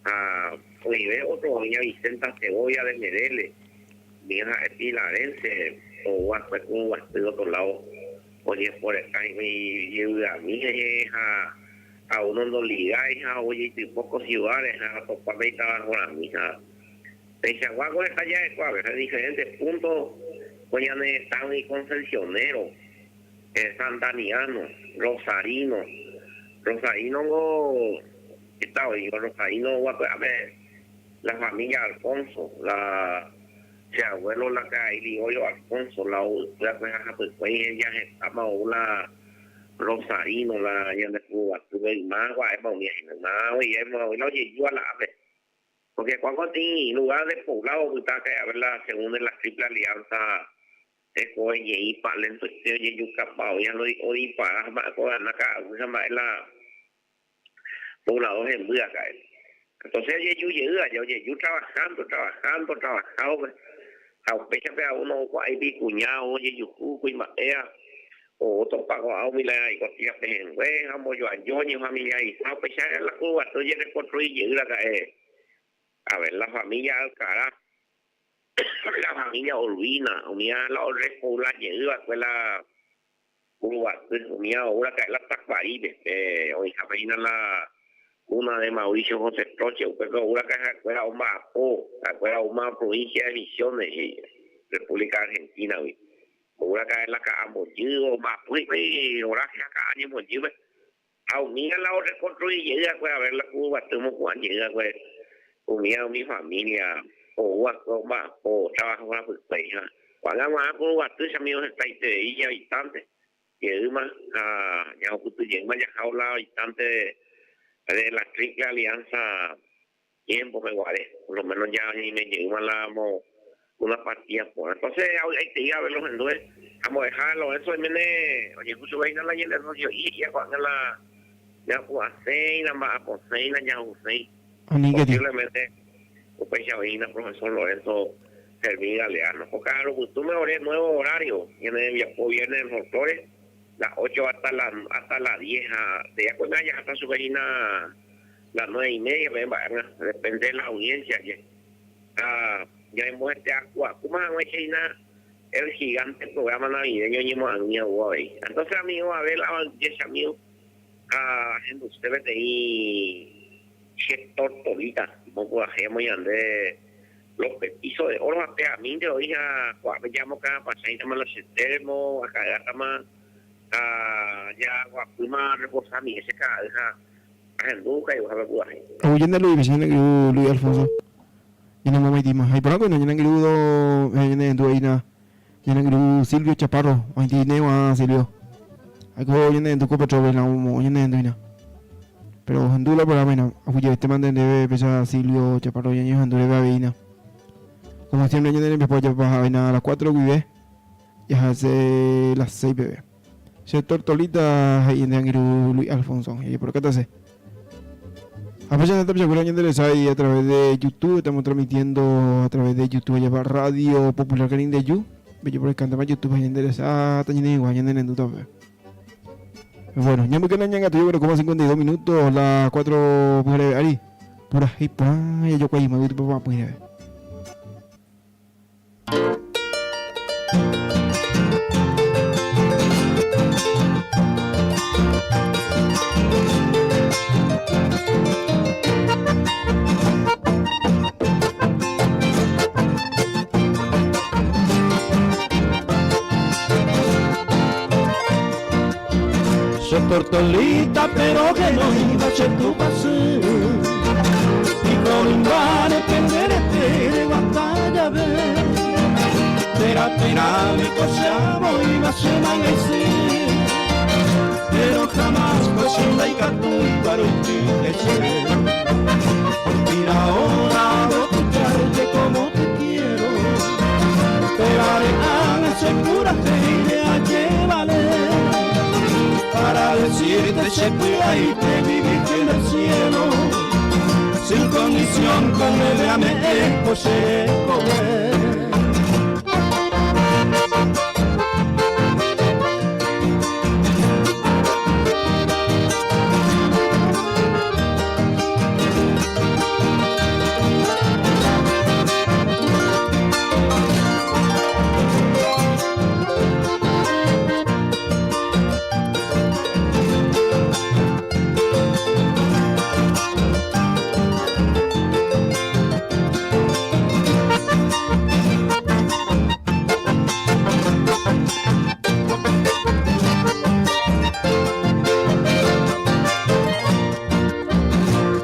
ha oĩve ótro oĩva Vicenta Segovia de Mereles. Umíva ha'e pilarense ou va'ekue ku guasy otro lado ojeporeka hikuái ijyvyami rehe ha a uno ndoligái ha ojeitypo ko ciudad rehe ha otopa pe itabajorãmi ha peichagua ko heta ja'ekue a veces diferente punto ko ñane retãgui concepcionero, santaniano, rosarino, rosarino ngo heta oĩ rosarino oguapy ápe La familia Alfonso, la che abuelo la karai Ligorio Alfonso, la ovy'ỹakue ha hapykuéi heja hetáma ou la Rosarino, la ñande Kuruguatýpe yma gua'éma umi hína. Yma oiéma oĩ la ojejúva la ápe. Porque cuando ti lugar de poblado opyta kae a ver la según de la Triple Alianza hekove jey palentoite ojejukapa oĩ ha odipara ha mba'e kogana ka'aguy ha mba'e la poblador hemby aka'e. Entonces ojeju jey aja ojeju trabajando, trabajando, trabajado-pe ha upéichape a uno okua'éipe ikuña ou ojejuhu kuimba'éva ou otopa ko'ã umi la ikotĩva pehẽngue ha ombojoaju oñefamiliarisa upéicha la Kuruguaty ojerekonstrui jey raka'e. A ver, la familia Alcaraz, la familia Urbina, umíva la orrepobla jey va'ekue la Kuruguaty, umíva ou raka'e la Tacuarípe, pe oĩhápe hína la cuna de Mauricio José Troche, upépe ou raka'e ha'ekuéra omba'apo, ha'ekuéra oúma provincia de Misiones, he'i, República Argentina-gui. Ou raka'e la ka'a mbojy, omba'apo hikuái roraje ha ka'a ñembojýpe. Ha umíva la orekonstrui jey va'ekue a ver la Kuruguaty omopu'ã jey va'ekue umíva umi familia ou va'ekue omba'apo trabajo rapykuéi. Ha ko'ág̃a g̃uarã Kuruguaty che amigo hetaiterei habitante jeýma ha jahupyty jeýma jahávo la habitante de la Triple Alianza tiempo-pe guare, por lo menos ya oñeime jeýma la una partida porã. Entonces avy'aitei ave los hendúe ha mbo'eha Lorenzo oiméne ojehu chupe hína la ñande socio'i he'íva ko'ág̃a la japu'asẽi, la mba'aposẽi, la jahuséi. Posiblemente upéicha oĩ hína profesor Lorenzo Fermín Galeano. Ko ka'arupytũme ore nuevo horario ñane rembiapo viernes del folklore las ocho hasta la hasta las diez ha tejakuépe jaháta chupe hína Las nueve y media peve mba'éma, depende de la audiencia je. Ha ñanembohete akuakúma hag̃uáicha hína el gigante programa navideño oñemo'ag̃ui ou avei. Entonces amigo Abel avayje che amigo ha ahenduse peteĩ che tortolita mopurahéi ñande los petizos de oro ha pe amínte oĩ ha ko'ápe jamokãpachãitama la che termo aka'ýatama ha jaguapýma reposamive che ka'ay ha Ahendu kaiuhápe purahéi. Aguyje Luis Vicente angirũ Luis Alfonso ñanemomaitĩma. Ha iporã ko'ẽrõ ñane angirũ do ñane rendu eína ñane angirũ Silvio Chaparro oĩti néva Silvio. Aiko ñane rendu ko Petrove la omo'õ ñane rendu hína. Pero ohendu la programa hína. Aguyjevéte mante ndéve péicha Silvio Chaparro ñañehendu reve avei hína. Como siempre ñane rembiapo japaha hína a las 4 guive jahase las 6 peve. Che tortolita he'i nde angirũ Luis Alfonso. Ejeporokátase. Ha péicha nde tapichakuéra ñanderesái a través de YouTube, estamos transmitiendo a través de YouTube allá Radio Popular Canindeyú. Pejeporekántema YouTube ha ñanderesa tañeneĩgua ñanerendúta pe. Bueno, ñambykéna ñangatu jeguereko 52 minutos las 4 pyhareve ári. Purahéi porã jajokuaíma yvyty papapy reve. Che tortolita pero que no iba che tupãsy Ikorimbáre pende rete reguata jave Térã térãme ko che amoĩva che mangaisy Pero jamás ko che ndaikatúi guaroity hese Mira ahora escucharte como te quiero Pévare ág̃a che purahéi re'ajevale Para decirte che py'aite mi virgen del cielo Sin condición con neve ame'ẽ ko che rekove.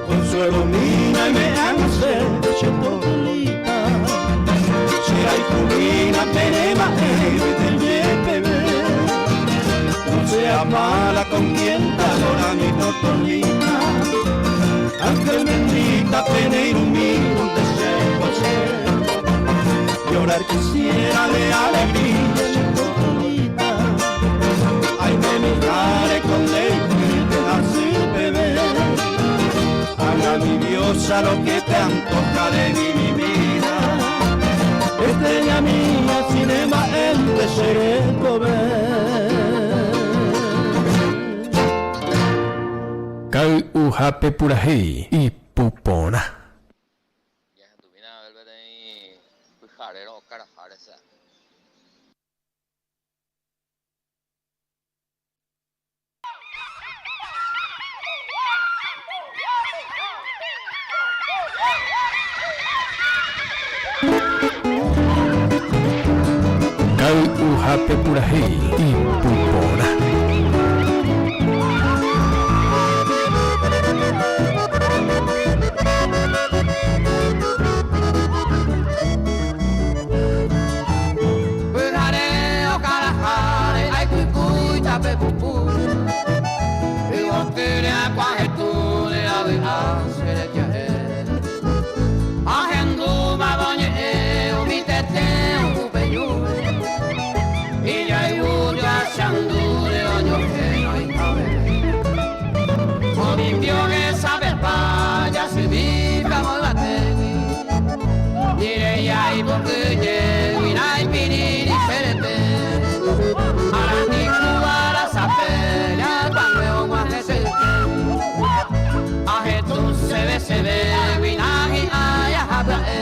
Consuelo mina eme'ãnga chéve che tortolita Che rayhumína pene mba'e yvytejepeve No sea mala con quien te adora mi tortolita Ángel bendita pene irũmi. Gritar quisiera de alegría che tortolita Aimemihare con leite así bebé Haga mi diosa lo que te antoja de mi, mi vida Estrella mía, cinema ente cherekove. Kay'uhápe purahéi ipu porã. Ñahendumína Abel peteĩ pyharérõ okaraha resa. Kay'uhápe purahéi ipu porã. Pyhare okaraháre aikũikũi tape puku Yvoty ryakuã hetũre avy'a che reja'e Ahendúmava oñe'ẽ umi tete okupe ñúre Ijayvu joachandúre oñohẽrõ ijaveve Omimbio hesapepa jasymi amo yvatégui Nireyái pokyjégui naipirĩri che rete Arandiku arasape ryakuãngue og̃uahẽ che ykégui Ahetũ seve sevégui nahi'ãi aha pya'e.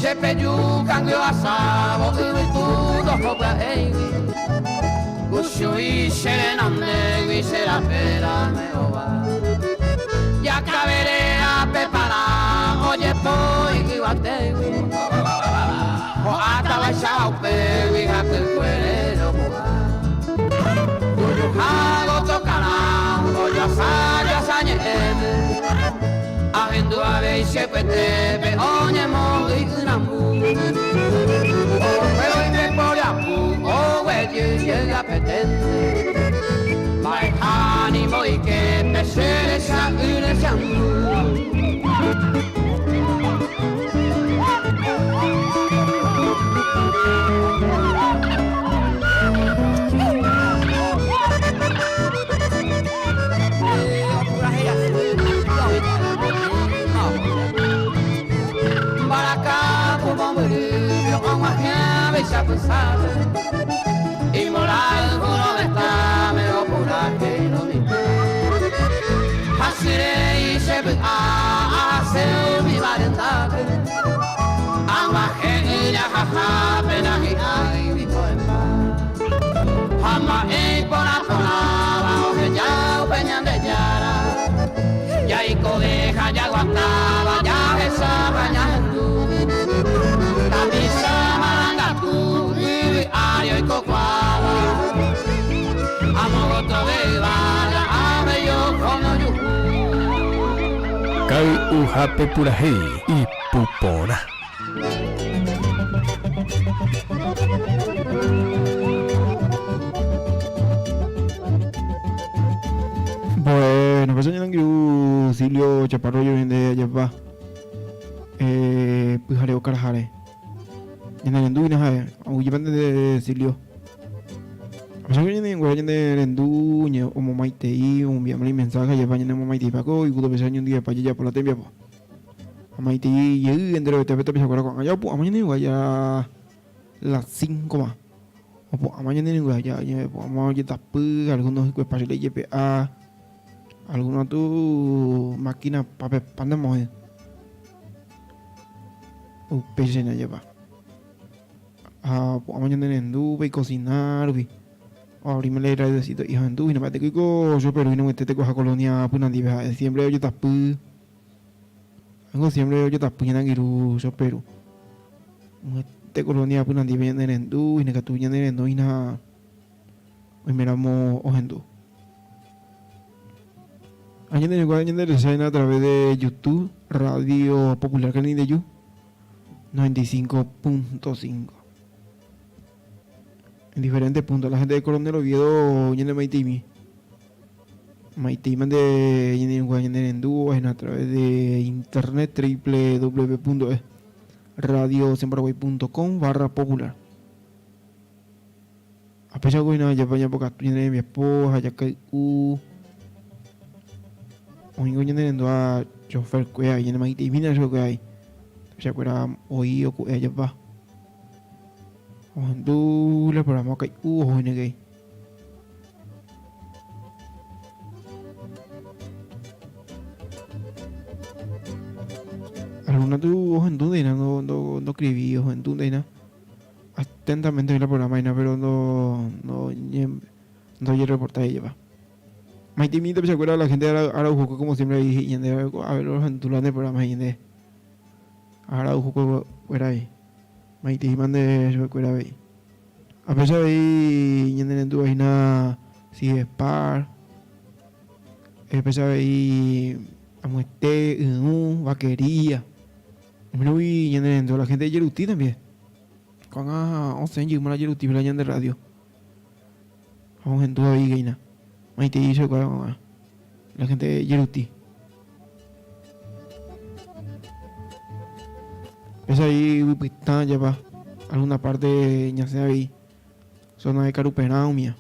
Chepeju kangy ohasávo yvytu ndoho pya'éigui Kuchu'i che renondégui che rapérame ova Jakavere apepara ojepoi yvatégui Ho'áta vaicha upégui hapykuere ropu'ã Tujuha gotyokarã ojoasa joasa ñe'ẽme Ahendu avei che pytépe oñemondýi yrambu Oguévo ipeporiahu oguejy jey apeténte Mba'eha niko iképe che recha'ỹre che andu. Kay'uhápe purahéi ipu porã. Bueno, pues señor Angirũ Silvio Chaparro ñande ajapa eh, pyhare okaraháre. Ñane rendu hína ha'e, aguyjépa nde Silvio. Apesar que ñane nguéra ñane rendu ñe omomaitei, omombiáma imensaje ajapa ñane momaiteipa ko igustopecha ñondivepa jajapo la tembiapo. Amaitei jey enterovete pe tapichakuéra ko'ág̃a jaopu'ãma ñane renguéra ja las cíncoma. Opu'ãma ñane renguéra ja opu'ãma ojetapy, algunos hikuepa chele ijepe'a, algunos katu máquina papepa ndemohe. Upéicha hína jepa. Ha opu'ãma ñane rendu pe icocina rupi. Oabríme la irradiocito ihendu hína mba'etekue ko choperu hína guete tekoha colonia pynandípe ha'e siempre ojetapy. Ángo siempre ojetapy ñane angirũ choperu. Guete colonia pynandípe ñane rendu hína katu ñane rendu hína oiméramo ohendu. Ha ñane rekuái ñande recha hína a través de YouTube, Radio Popular Canindeyú. 95.5. En diferentes puntos. La gente de Coronel Oviedo ñane maiteimi. Maitei mante ñane irũnguéra ñane rendu a través de internet www.radiocenparaguay.com barra popular. Apéicha kóina japa ñapokatu ñane rembiapo ha jakay'u oĩngo ñane rendúva chofer kuéra ñane maiteimína chupekuéra avei. Tapichakuéra oĩ oku'e japa. Ohendu la programa okay'u oho hína. Alguna tu ohendu ndéina no no no escribí ohendu ndéina atentamente oĩ la programa hína pero no no no ojereportái jepa. Maitei tapichakuéra la gente Araujo como siempre ahí he'i ñandéve a ver ohendu la nde programa he'i ñandéve. Araujo kuéra avei. Maitei mante chupekuéra avei. Ha péicha avei ñane rendúva hína Sidespar, péicha avei Amuete, Yũ, Vaquería. Umírõgui ñane rendu la gente Jeruti también. Ko'ág̃a osẽ jeýma la Jeruti la ñande radio. Ha ohendu avei hína. Maitei chupekuéra ko'ág̃a la gente Jeruti. Péicha avei yvypytã japa alguna parte ñasẽ avei zona de Karuperã umía.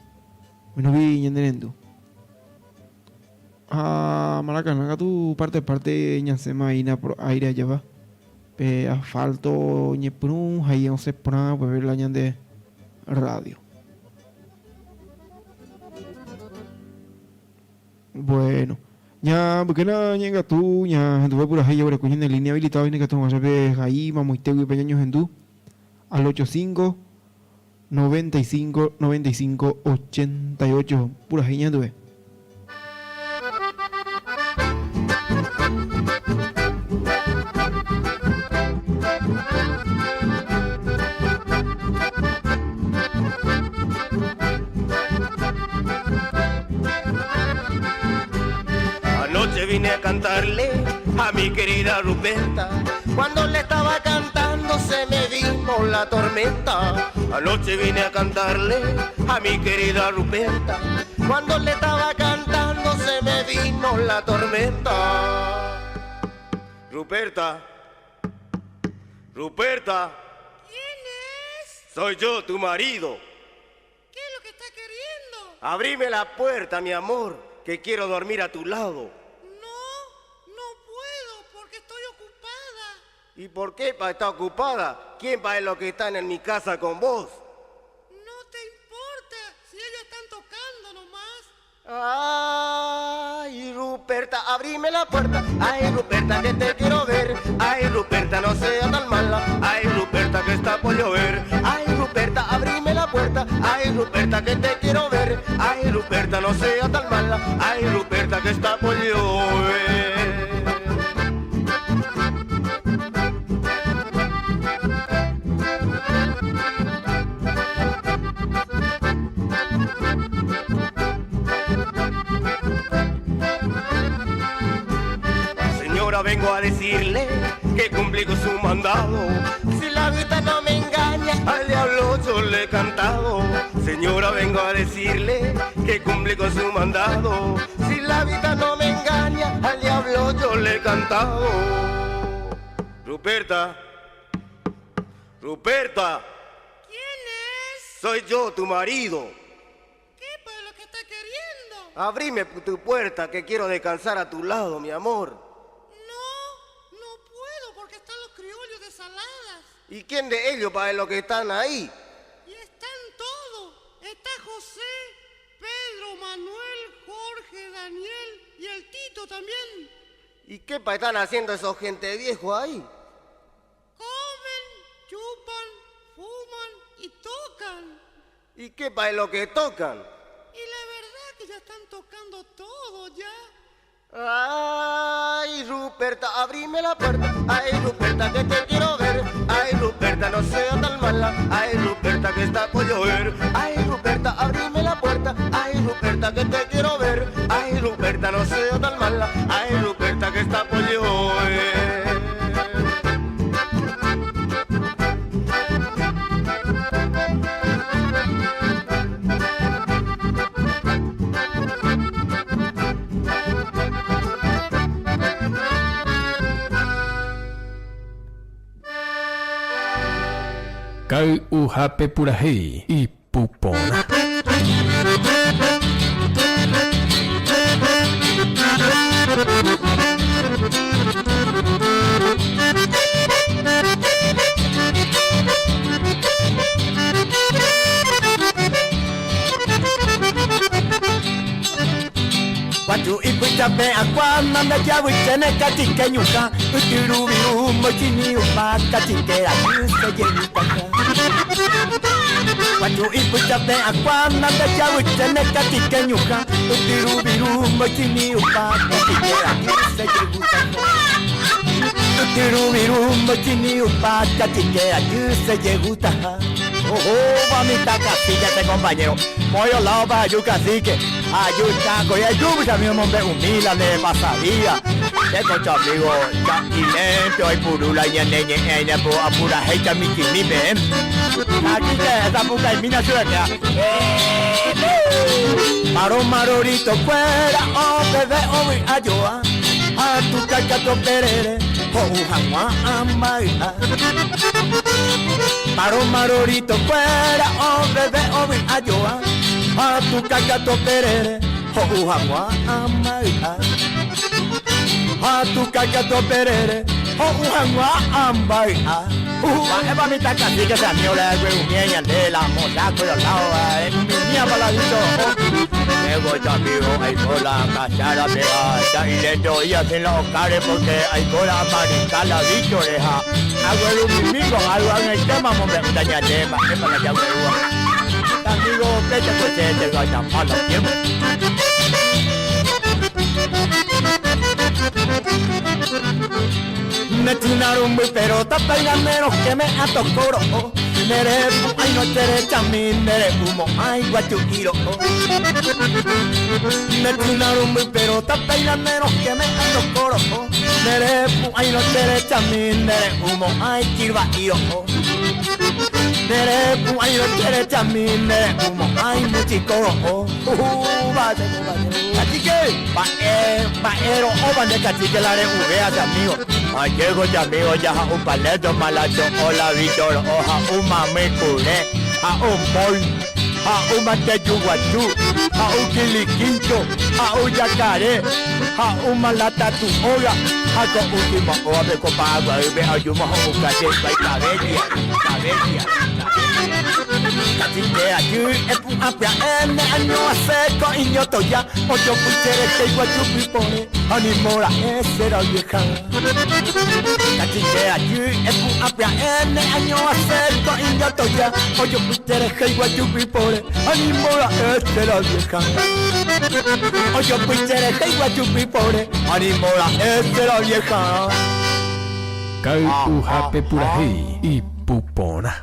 Oĩrupi ñane rendu. Ha Maracaná katu parte parte ñasẽma hína por aire ajapa. Pe asfalto ñepyrũ ha ahí osẽ porã upépe la ñande radio. Bueno, ña mbykéna ñe'ẽngatu ña henduve purahéi jaguereko ñane línea habilitado oĩne katu hag̃ua pe hai mamoitégui pe ñañohendu al ocho cinco, 95, 95, 88 purahéi ñahenduve. Anoche vine a cantarle a mi querida Ruperta. Cuando le estaba cantando se me vino la tormenta. Anoche vine a cantarle a mi querida Ruperta. Cuando le estaba cantando se me vino la tormenta. Ruperta. Ruperta. ¿Quién es? Soy yo, tu marido. ¿Qué es lo que está queriendo? Abrime la puerta, mi amor, que quiero dormir a tu lado. No, no puedo porque estoy ocupada. ¿Y por qué pa está ocupada? ¿Quién pa es lo que están en mi casa con vos? No te importa si ellos están tocando nomás. Ay, Ruperta, abrime la puerta. Ay, Ruperta, que te quiero ver. Ay, Ruperta, no sea tan mala. Ay, Ruperta, que está por llover. Ay, Ruperta, abrime la puerta. Ay, Ruperta, que te quiero ver. Ay, Ruperta, no sea tan mala. Ay, Ruperta, que está por llover. Señora, vengo a decirle que cumplí con su mandado. Si la vista no me engaña, al diablo yo le he cantado. Señora, vengo a decirle que cumplí con su mandado. Si la vista no me engaña, al diablo yo le he cantado. Ruperta, Ruperta. ¿Quién es? Soy yo, tu marido. ¿Qué para lo que está queriendo? Abrime tu puerta que quiero descansar a tu lado, mi amor. No, no puedo porque están los criollos de Saladas. ¿Y quién de ellos para los que están ahí? Y están todos. Está José, Pedro, Manuel, Jorge, Daniel y el Tito también. ¿Y qué pa están haciendo esos gente viejo ahí? Comen, chupan, fuman y tocan. ¿Y qué pa es lo que tocan? Y la verdad que ya están tocando todo ya. Ay, Ruperta, abrime la puerta. Ay, Ruperta, que te quiero ver. Ay, Ruperta, no sea tan mala. Ay, Ruperta, que está por llover. Ay, Ruperta, abrime la puerta. Ay, Ruperta, que te quiero ver. Ay, Ruperta, no sea tan mala. Ay, Ruperta, que está por llover. Kay'uhápe purahéi ipu porã. Guachu ipychape akua nandajavýichene kachike ñuhã ytyruviru mbochini upa kachike rajy che jevytaha. Guachu ipychape akua nandajavýichene kachike ñuhã ytyruviru mbochini upa kachike rajy che jevytaha. Ytyruviru mbochini upa kachike rajy che jevytaha. Ohóva mitã Castilla che compañero, moyo lado pa aju cacique, aju Chaco y aju chami omombe'umi la nde pasadía. Che ko chamigo cha'ilénte oipuru la ñane ñe'ẽ aine po apurahéi chamichimi peẽ. Cacique esapukaimína chupe Maro marorito kuéra opeve ovy'a joa ha tuka katu perere ho'u hag̃ua amay'a. Maro marorito kuéra opeve ovy'a joa ha tuka katu perere ho'u hag̃ua amay'a. Ha tuka katu perere ho'u hag̃ua amay'a. Mba'épa mitã cacique che amigo la gueumía ñande la moza cuero lao umía pa la bicho Tengo che amigo aiko la cachara pega cha ilento oía sin la ocare porque aiko la mariscal la bicho reja aguerumimi con algo en el tema mombe'úta ñande mba'épa la jaguerúva amigo pecha coche te gaya malo tiempo. Me tinaron muy pero tapaiganero que me atocoro. Nere ay no tere chami nere humo ay guachuiro. Me tinaron muy pero tapaiganero que me atocoro. Nere ay no tere chami nere humo ay kirba iro. Nere ay no tere chami nere humo ay muchicoro. Cacique, paero, o bande cacique la re uvea amigo. Ay, llego ya amigo, ya ja un paleto malacho, hola Víctor, o ja un mame curé, ja un pol, ja un manteyuguachú, ja un quiliquincho, ja un yacaré, ja un malatatu oga, ja con último oa me copa agua, y me ayumo a un caché, cabella, cabella. Cacique allí, epu apia ene año seco iño toya, ocho puchere que igual chupi pone, animora ese era vieja. Cacique allí, epu apia ene año seco iño toya, ocho puchere que igual chupi pone, animora ese era vieja. Ocho puchere que igual chupi pone, animora ese era vieja. Kay'uhápe purahéi ipu porã.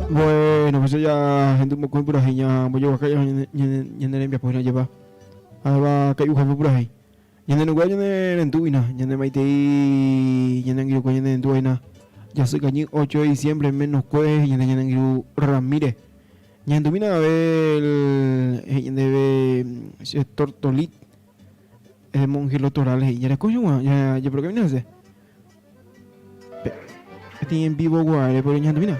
Bueno, pues ya gente un poco purahéi ña mbojoguaka ñane rembiapo hína jepa. Ha'éva kay'uhápe purahéi. Ñane rendukuéra ñane rendúina, ñane maitei ñane angirũkue ñane rendúvaina. Jasy kañy 8 de diciembre menos kue ñande ñane angirũ Ramírez. Ñahendumína Abel he'i ñandéve che Tortolit Mongelo Torales he'i ñareko chug̃ua jajeprokamína hese. Peteĩ en vivo guare pero ñahendumína.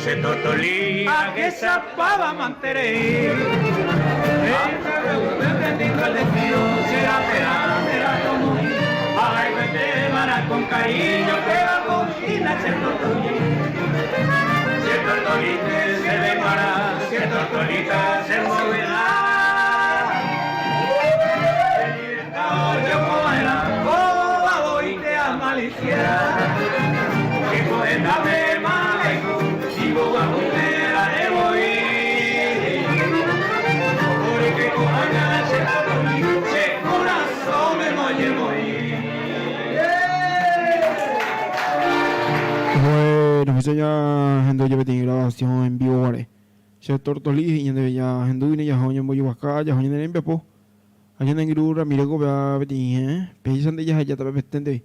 Che tortolí ahechapáva manterei. Upépe ningo el destino será perá, será tomoĩ. Ahayhuetévara con cariño péva ko hína che tortolí. Che tortolite chéve g̃uarã, che tortolita che mbovy'a. Che libertad ojokova'erã kóva voínte amalisia. Che ko'ẽtápe ma'ẽko imboguapýpe ra'e voi. Porque ko'ág̃a che tortolí che korasõme moñemoĩ. Bueno, péicha ñahendu aja peteĩ grabación en vivo guare. Che Tortolí he'i ñandéve ñahendúine jaha oñembojoguaka, jaha ñane rembiapo. Ha ñane angirũ Ramírez ko péva peteĩ he'ẽ, péicha nde jahejáta pepeténtevi.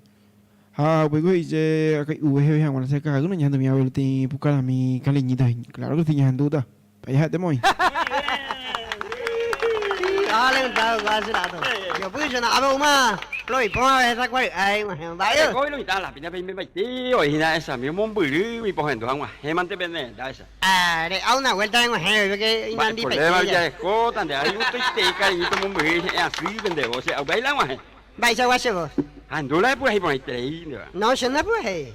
Ha upéiko he'i che akai'uve heve hag̃ua che ka'aýrõ ñahendumi avei peteĩ pukarami kaliñíta he'i. Claro que sí ñahendúta. Péicha ha'ete moĩ. Mba'eichagua che voz? No, che ndapurahéi.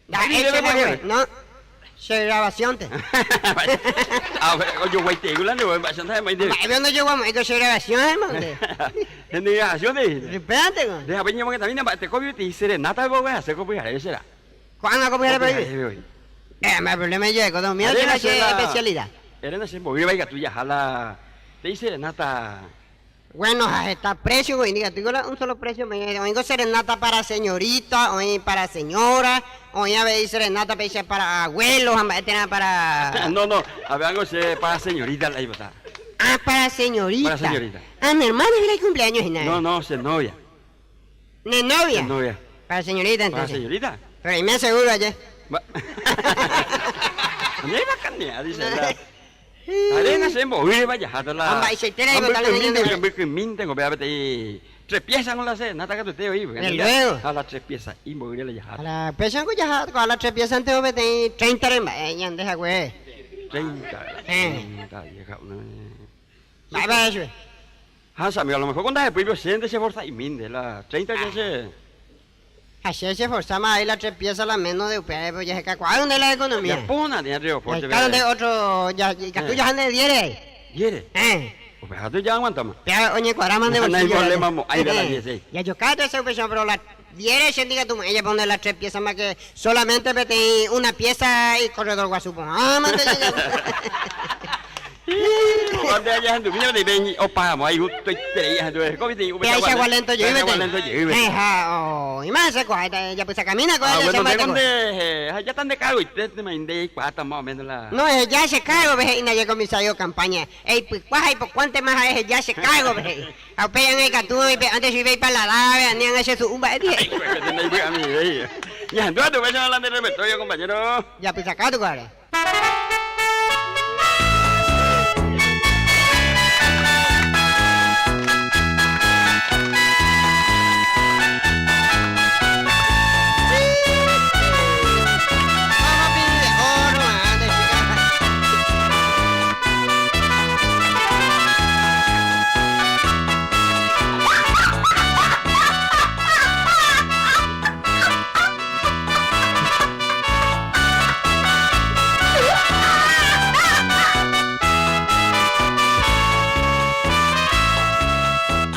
Ndaha'éi che hague, no, che grabación-te. Mba'épe ndojoguamo'ãi ko che grabación hermano nde. Upévanteko. Ko'ág̃a ko pyhare oive. Eh, mba'e problema ijerekóta umíva che la che especialidad. Bueno, ha heta precio oĩ ndikatúiko la un solo precio oĩ, oĩngo serenata para señorita, oĩ para señora, oĩ avei serenata péicha para abuelo ha mba'e térã para... No, no, avéango che para señorita la aipota. Ah, para señorita. Para señorita. Ah, mi hermana hína icumpleaños hína. No, no, che novia. ¿Ne novia? Che novia. Para señorita entonces. Para señorita. Pero aime seguro aje. Añevakanea, dice la. Arena che mboýreva jaháta la. Ha mba'eichaite reipota la ñañandu. Che mbykymínte ko péva peteĩ tres piezas ko la serenata katuete oĩ. De luego. Ha la tres piezas i mboýre la jaháta. Ha la péicha ko jaha ko la tres piezas nte peteĩ treinta re mba'e ñande hague. Treinta. Treinta vieja una. Mba'épa ere chupe. Ha che amigo a lo mejor ko ndahepýi chénte che forza'imínte la treinta ya che. Ha che cheforzáma avei la tres piezas la menos de upévare pe ojehekakuaa nde la economía. Japóna térã Río Fuerte pe. Jaheka nde otro ikatu jaha nde diére ai. Diére? Eh. Upéva tu ja aguantáma. Péva oñekuaráma nde bolsillo. No hay problema mo'ãi la diez ei. Jajokáta che upéicha pero la diére che ndikatu mo'ãi japo nde la tres piezas ma que solamente peteĩ una pieza icorredor guasu porã mante jajapo. Péichagua lento jey peteĩ. Ha oĩma hese ko'ág̃a ejapysakamína ko'ág̃a jahecha mba'éteko. No, eheja che kárgope he'i ndaje comisario campaña. Eipykua ha eipokuántema ha eheja che kárgope he'i. Ha upéi ág̃a ikatu oipe'ánte chupe ipaladárpe ani ág̃a chesu'u mba'éti he'i. Japysakátu ko'áre.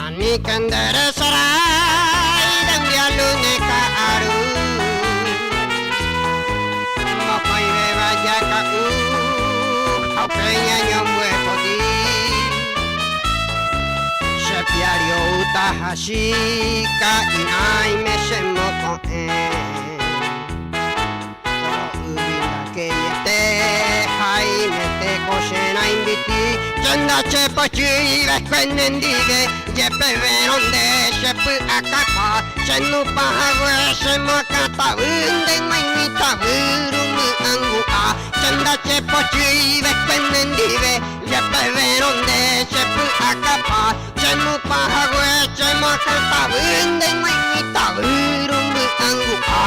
Aníke nde resarái de un día lunes ka'aru Mokõivéva jaka'u ha upéi ñañombyepoti Che piári oúta ha chíka irãime che moko'ẽ Ro'yvi ndakeiete haimete ko che rãimbiti Che ndachepochýi va'ekue nendive Jepevérõ nde che py'akapa Che nupã hague che moakãtavy Nde g̃uaig̃ui tavy rumy'angu'a Che ndachepochýi va'ekue nendive Jepevérõ nde che py'akapa Che nupã hague che moakãtavy Nde g̃uaig̃ui tavy rumy'angu'a.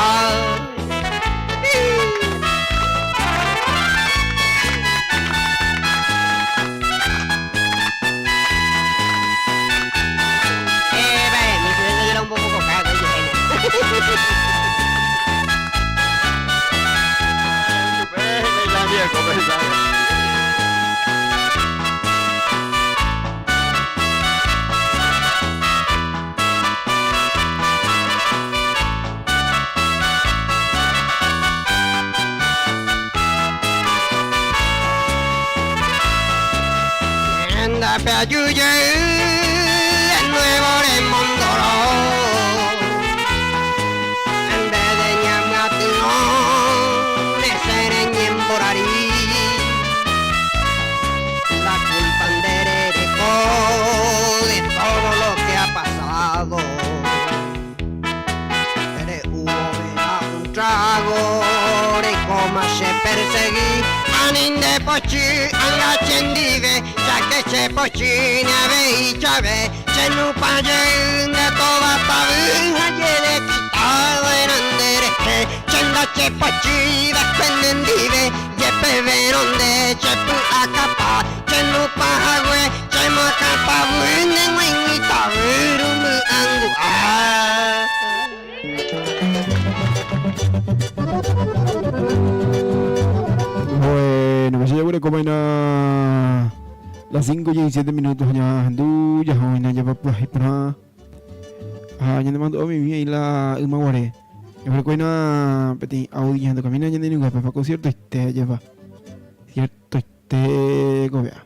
Ndape ayuyey de nuevo remondoró. En vez de ñamyatyrõ resẽ reñemborari. La culpa nde rereko de todo lo que ha pasado. Re'u vove un trago reikóma che persegui. Ani nde pochy anga chendive, cháke che pochy ne avei chave. Che nupã jey nde tova tavy ha jerequita va'erã nde rehe. Che ndachepochýi va'ekue nendive, jepevérõ nde che py'akapa. Che nupã hague che moakãtavy ne g̃uaig̃ui tavy rumby angu'a. Bueno, pues ya guereko vaina las 5 y 7 minutos ñahendu jahoina japapurahéi porã ha ñanemandu'a mimi ahí la yma guare. Jaguerekoina peteĩ audio ñahendukamína ñane irũnguépe pa conciertoite jepa. Ciertoite ko vy'a.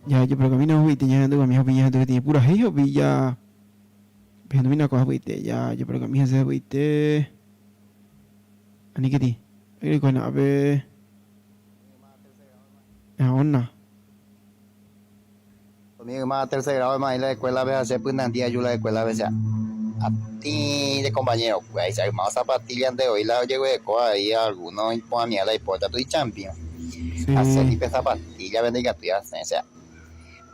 Ja jeperokamína huguiete ñahendukami ha upéi ñahendu peteĩ purahéi ha upéi ja pehendumína ko'ã huguiete ja jeperokami hese huguiete. Aníketi. Aguerekoina ápe. Ona. Umi yma tercer grado yma la escuela pe ha che pynandi aju la escuela pe che atĩ che compañero kuéicha yma zapatilla nde voi la ojeguereko avei alguno ipo'ãmiha la ipo katu ichampiõ ha che ni pe zapatilla pe ndaikatúi asẽ che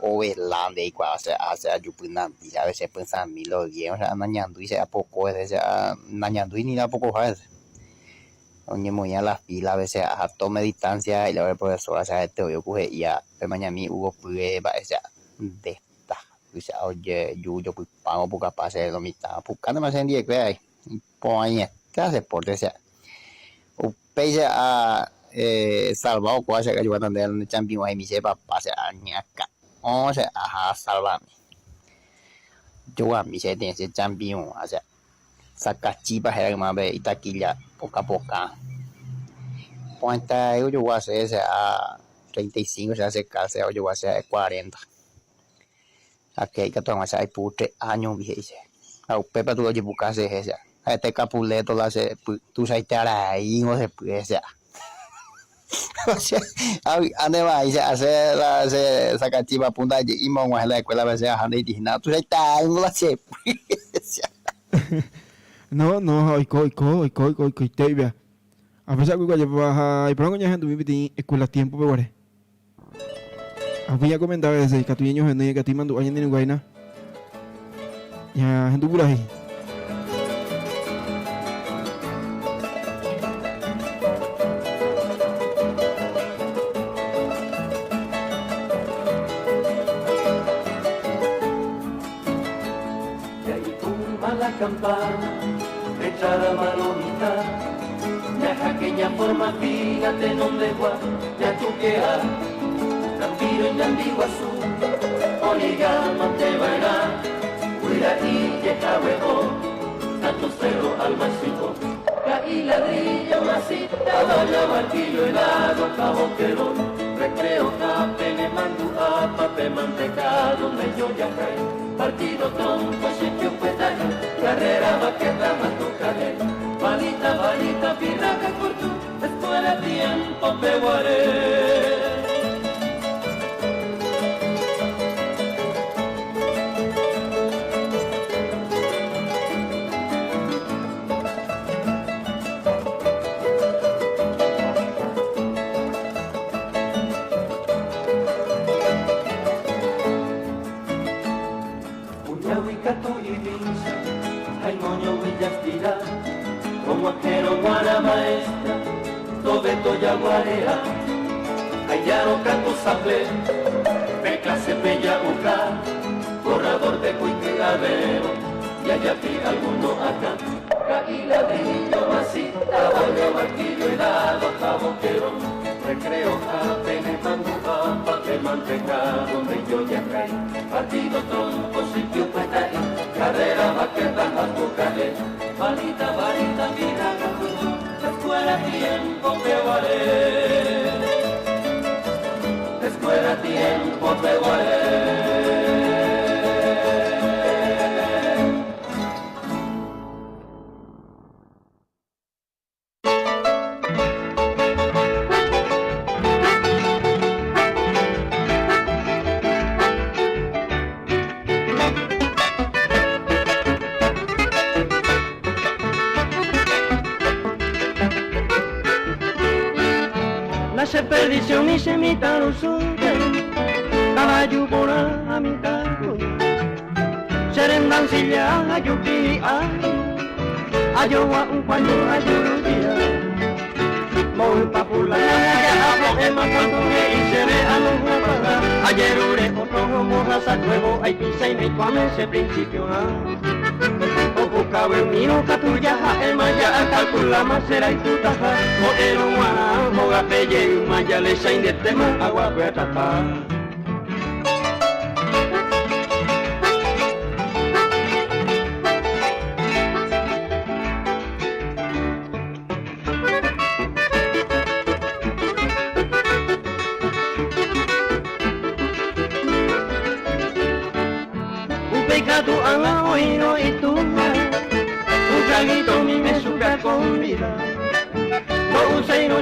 ovela nde aikuaa che ha che aju pynandi ave che pysãmi los diez osea nañandúi che apoko hese che nañandúi ni apokoha hese. Oñemoĩa la fila veces ha tome distancia he'i la profesora che ha'ete voi oku he'íva pemañami Hugo pýre mba'éicha ndeta tuicha ojeju jopypávo opukapa che lo mitã opukántema che hendivekuéra avei iporãiete la deporte che upéicha a salva okua che ajukáta ndéve ne champiõvaimi che papa che añakã'õ che aha asalvami joguami che peteĩ che champiõva che. Sakachipa héra yma pe itaquilla pokã pokã. Po'ãita ojogua che che a 35 che che calce ojogua che ha'e 40. Ake ikatu hag̃ua che aipu tres años rupi he'i che. Ha upépe katu ojepuka cherehe che. Ha'ete capuleto la che py tuichaite araívo che py che. Avy'a nde vai che che la che sakachipa punta aje'íma og̃uahẽ la escuela-pe che aha nde'íti hína tuichaite araívo la che py che. No, no, ha oiko, oiko, oiko, oiko, oikoite oiméva. Ha péicha oiko ajépa ha iporãko ñahendumi peteĩ escuela tiempo-pe guare. Ha upéi ñakomenta veces ikatu ñañohenói ikatu imandu'a ñane rug̃uáina. Ñahendu purahéi. Y ahí tumba la campana, echada malomita, ñajaqueña forma fina, tenondegua, ñatuquea, Campiro ñandiguasu, origama te vaerá, Guira'i jehague'o, tatu cerro almacito, Caí ladrillo, masita, vaya barquillo helado, caboquero, recreo, capele, mandu'a, pape, mantecado, mello yacay, partido trompo, sitio petayo, carrera, vaqueta, matucale, balita, balita, pirraca, curtu, escuela, tiempo, peguaré. Kuñágui katu ivíncha ha imoñógui jastira, Og̃uahẽrõ g̃uarã maestra, tove tojaguarea, ha ijárõ katu sable, pe clase-pe ja'uka, borrador-pe kuiky'avérõ, jajapi alguno akã. Ka'i ladrillo, masita, bollo, martillo, helado, jabonquero, recreo hápe ne mandu'a, papel mantecado, mello jakái, partido trompo, sitio pytã'i, carrera, vaqueta, jatuka'e, balita, varita, miraga, kutu, escuela, tiempo, peguare. Escuela. fuera tiempo peguaré. La perdición y se mitarusuke, caballo por a mitad Serendancilla ayupi ay, ayowa un cuando ayurudia. Moi papula ya abo ema cuando me y se ve a los guapaga. Ayer ure otro moja sacuevo, ay pisa y me cuame ese principio ah. O buscabe un miro catuya ja ema ya calcula más será y tutaja. O ero guana, joga pelle, maya le sain de tema, agua tata.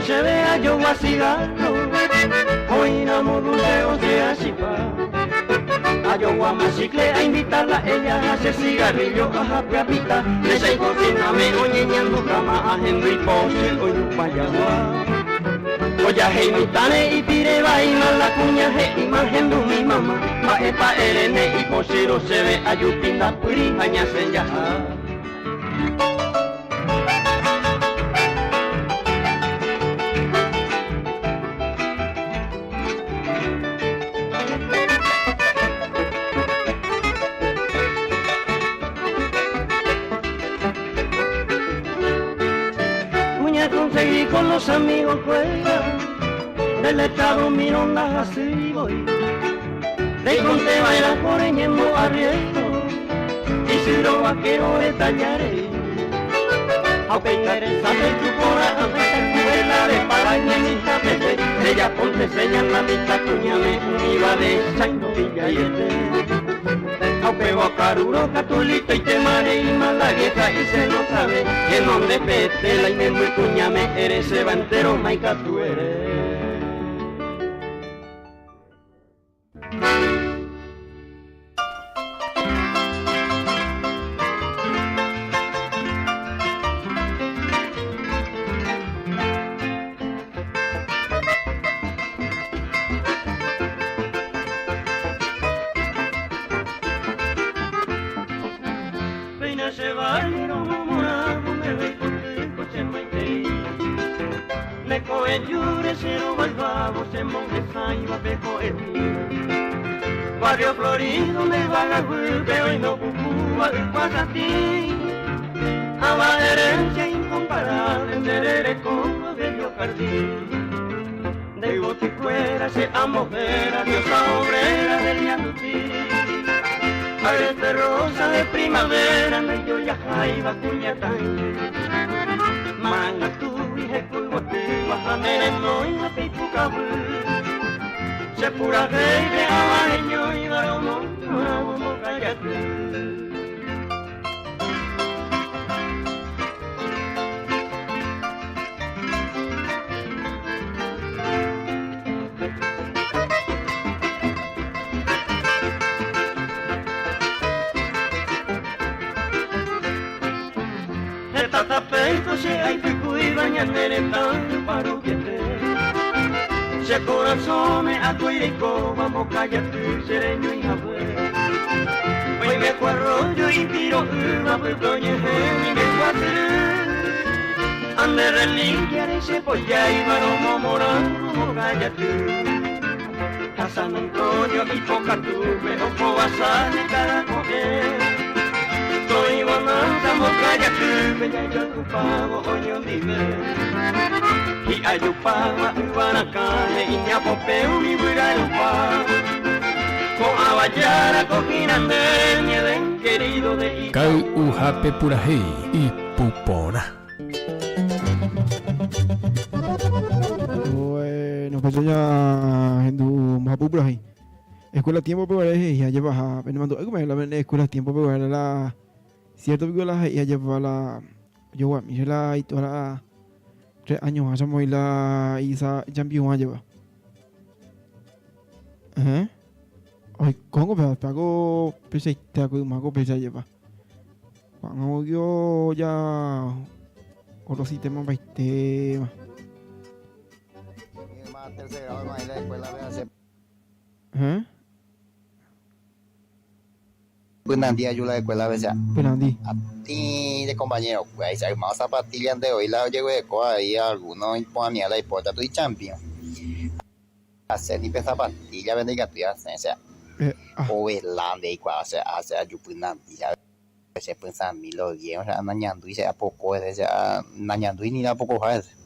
Se vea yo a cigarro Oíramos dulce o sea chipa A yo a machicle a invitarla ella a hacer cigarrillo a japiapita Le sei cocina me oñeñando cama a Henry Pose o yupayagua Oya hey mi tane y pire vaina la cuña he imagen de mi mamá. Pa epa erene y posero se ve ayupinda puri añasen ya los amigos juega del estado mironda así voy. De conte baila por eñemo arriesgo y si lo vaquero detallaré aunque eres sabe tu cora escuela de paraña ni tapete de ella ponte señal la mitad cuñame un de chaindo villa y este aunque bocaruro catulito y te mare y mala vieja y se lo sabe que donde pete la y muy cuñame eres se va entero maica tú eres. Barrio Florido donde va la hoy no cucúa ti. Aba herencia incomparable en como bello jardín. De boticuera se amojera, diosa obrera del Yandutí. Agreste rosa de primavera, me yo ya jaiba cuñatán. Manga tu hije cuibotu, bajanere no y la pipucabu. Se pura de abajeño y baromo, no callate. Tata se ay picu y bañanere tan paruquete. Se corazón me atuirico, vamos cállate, sereño y jabue. Hoy me cuarro y tiro uva, doña y me cuatro. Ande reliquia ese polla y baromo morano, cállate. A San Antonio y poca tuve, ojo basale cada coger. Soy bonanza, mocaya tuve, ya yo tu pago, oño dime. Y ayupaba, ubaracane, y ñapopeu, mi burayupa. Ko abayara, ko girande, mi querido de Kai ujape purahei y pupona. Bueno, Upéicha ñahendu mbohapy purahéi. Escuela tiempo-pe guare he'i ajepaha, penemandu'áiko la pende escuela tiempo-pe guare la cierto piko la he'i ajepa la ojoguami che la itúa la tres años háicha omoĩ la isa ichampiuã jepa. Ẽhẽ. Oikóngo péva, pévako peichaite va'ekue ymáko péicha jepa. Ko'ág̃a guio ja otro sistema mbaitéma. Ẽhẽ. Pynandi aju la escuela pe sea. Pynandi. Atĩ de compañero kuéicha yma zapatilla nde voi la ojeguereko avei alguno ipo'ãmiha la ipóta tu ichampiõ. Asẽ ni pe zapatilla pe ndaikatúi asẽ sea. Ovela nde aikuaa sea asẽ aju pynandi ha che pysãmi los diez osea nañandúi che apoko hese che nañandúi ni apokoha hese.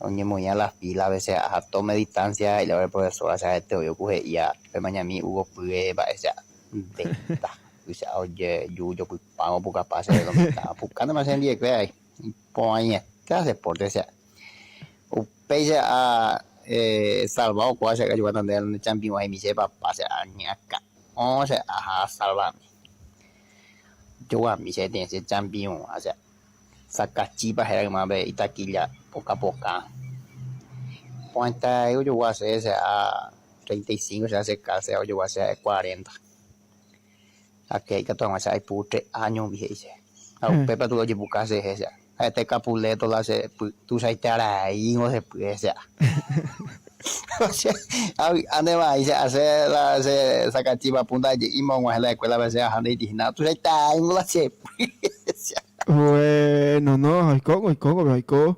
Oñemoĩa la fila pe che aha tome distancia he'i la ore profesora che ha'ete voi oku he'íva pemañami Hugo pýre mba'e che ndéta tuicha ojeju jopypávo opukapa che lo mitã opukántema chendive ai iporãiete deporte che upéi che a salva okua che ajukáta ndéve ne champiõvaimi che papa che añakã'õ che aha asalvami joguami che peteĩ che champiõva che Sakachipa héra yma pe itaquilla pokã pokã. Po'ãita ojogua che che a 35 che che calce ojogua che ha'e 40. Ake ikatu hag̃ua che aipu tres años rupi he'i che. Ha upépe katu ojepuka cherehe che. Ha'ete capuleto la che py tuichaite araíngo che py che. Avy'a nde vai che ase la che sakachipa punta aje'íma og̃uahẽ la escuela-pe che aha ndeiti hína tuichaite araíngo la che py che. Bueno, no, oiko, oiko, oiko.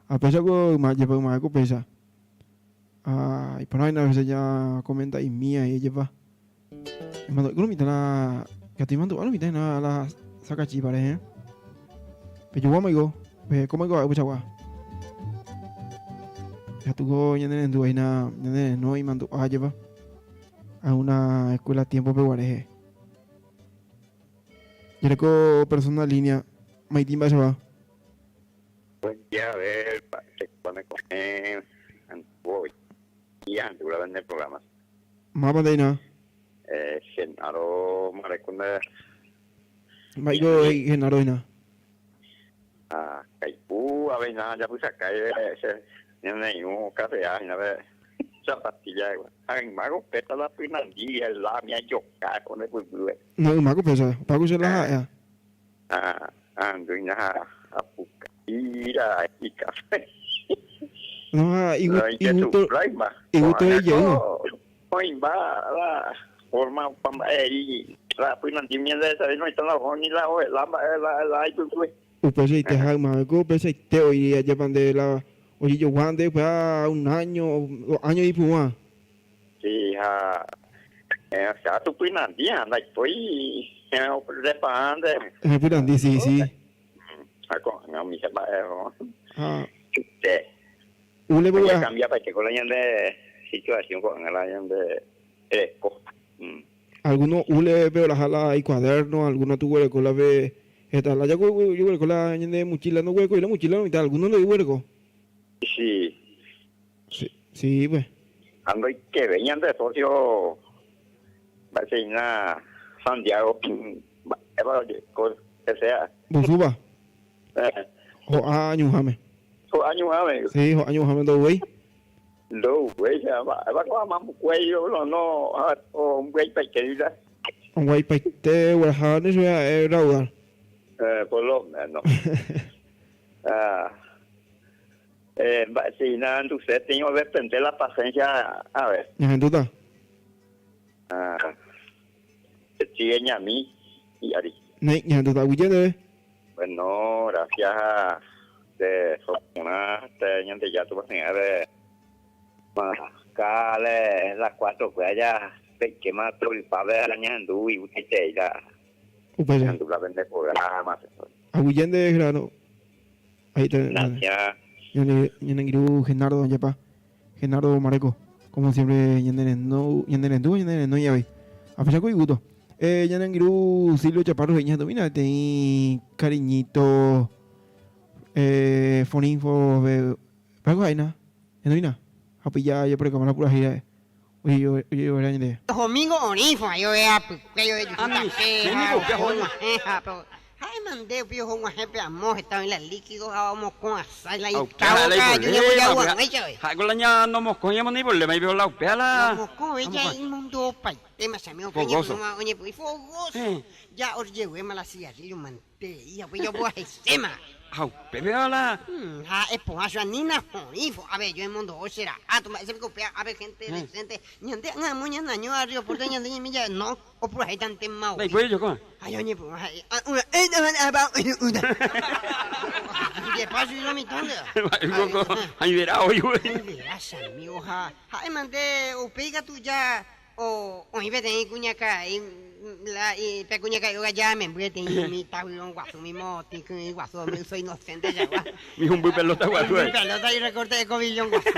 Ha péicha ko yma jepa yma ko péicha. Ha iporã oĩna a veces ya comenta'imi ahí jepa. Imandu'a lo mitã la katu imandu'a lo mitã hína la sakachipa rehe. Pejoguáma oiko, pehekóma oiko upeichagua. Katu ko ñane rendu hína ñane reno imandu'a jepa a una escuela tiempo pegua rehe. Jareko persona línea, maitĩ mba'éichapa. Buen día, a ver, mba'éichapa ne ko'ẽ voi ahendúra pende programa. Mávapa nde hína? Eh, Genaro Mareco nde. Mba'éiko he'i Genaro hína? Ah, kaipu aveina japysakái che ñane irũ okasea hína pe zapatilla hegua. Ha ymáko péta la pynandi la miajoka ko nde pypýpe. No, ymáko péicha, opáko che la ha'éa. Ha ahendu hína ha apuka ira ikafe. No ha igusto igusto rei jeýma. Oĩmba la forma opa mba'e he'i la pynandi ñande sabe noĩta la oho ni la ohela mba'e la la ipypy. Upeichaite ha ymaveko upeichaite oĩ ajépa nde la ojejogua nde upéva un año dos años ipy'ũva. Sí ha osea tu pynandi ha ndaipói repaga nde. He pynandi sí sí. Ha ko'ág̃a umi che mba'e Ha chute. Ule Oñe cambia paite ko la ñande situación ko'ág̃a la ñande reko. Alguno ule pe oraha la icuaderno, alguno tuguereko la pe heta la jaguereko la ñande mochila ndoguerekói la mochila mitã alguno ndoguereko. Sí. Sí, sí pues. Ha ndoikevéi ñande socio mba'e hína Santiago mba'épa ojeko hese. Mbosúpa. Ho'a ñuhãme. Ho'a ñuhãme. Sí, ho'a ñuhãme ndouvéi. Ndouvéi, mba'épa ko amambukuéi no ombyaipaite vida. Ombyaipaite gueraha ne chupe ha'e raudal. Eh, por lo menos. Ah, eh, mba'e hína anduse teĩ odepende la paciencia a ver. Ñahendúta. Ah, sigue ñami hi'ári. Néi, ñahendúta aguyje ndéve. Bueno, gracias a de porã te Ñandejára Tupãsy'ã de Kale las cuatro kue aja peikéma torypápe ha ñahendu igustaiterei la Upéicha. ñahendu la pende programa. Aguyje nde Gerardo. Ahí te Gracias. Ñane ñane angirũ Genardo ajépa. Genardo Mareco. Como siempre ñane rendu ñane rendu ñane renói avei. Apéicha ko igusto. Eh, ñane angirũ Silvio Chaparro he'i ñahendumína peteĩ cariñito eh, Foninfo pe, mba'éko ha'éina? Ñahendumína. Ha pilla japoreka la purahéi ra'e. Oje'eva'erã ñande. Domingo orĩfo aĩ ove apykue ove juhu tape ha oho og̃uahẽ ha pe ha'e mande upi oho og̃uahẽ pe amo heta oĩ la líquido ha omokõ asái la itrago ka'aju ñamboja'u hag̃uáicha ove. Ha'éko la ñanomokõi ñamoneĩ problema ipeho la upéva la. Nomokõ ove imondopaite machami ope oñepyrũma oñepyrũ ifogoso ja ojeguéma la cigarrillo mante. Te'i ha upéi oboaheséma. Ha upépe la. Ha epohã che anína oĩ ave yo emondo'o che ra'a tu mba'éicha piko upéva ápe gente decente ñande ág̃a amo ñanaño arrio porte ñande ñaime jave no opurahéita ntema voi. Ndaipóri ojoko. Ha yo oñepyrũ ha'e Jepa chugui lo mitã nde. Mba'éiko hãivera oĩ voi. Hãivera che amigo ha ha'e mante upéi katu ja Oĩ peteĩ kuñakarai la pe kuñakarai óga jára memby peteĩ umi tavyron guasu umi motĩ ky'ỹi guasu umi yso inocente jagua. Umi humby pelota guasu. Humby pelota y recorte de cobillón guasu.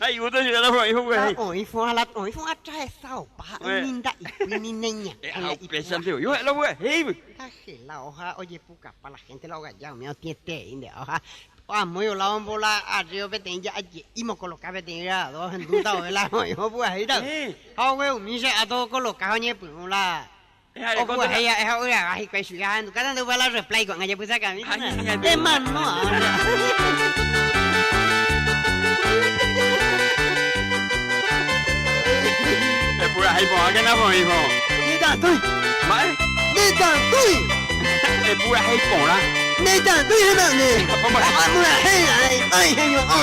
Ha igusto chupe la oĩ hogue. Ha oĩ fo la oĩ fo atravesado pa ha ni nda'ipy ni neñakã. Ha upéichante oĩ la oguahẽigui. Tajelao ha ojepukapa la gente la óga jára umi otĩeterei nde ha Amo ola ombola arréo peteĩ ja'aje'íma okoloka peteĩ grabador ohendúta vove la oĩ opu'ahéita. Ha ogueumi che áto okoloka ha oñepyrũ la opu'ahéi ha'e ha ograva hikuái chugui ha ahendukáta nde upéva la reply ko'ág̃a jepysakamíta. Emano ára. Epurahéi porãkena oĩvo. Ndikatúi. Mba'e? Ndikatúi. Epurahéi porã. Ndikatúi hema'ne. Apurahéi aipái heño'õ.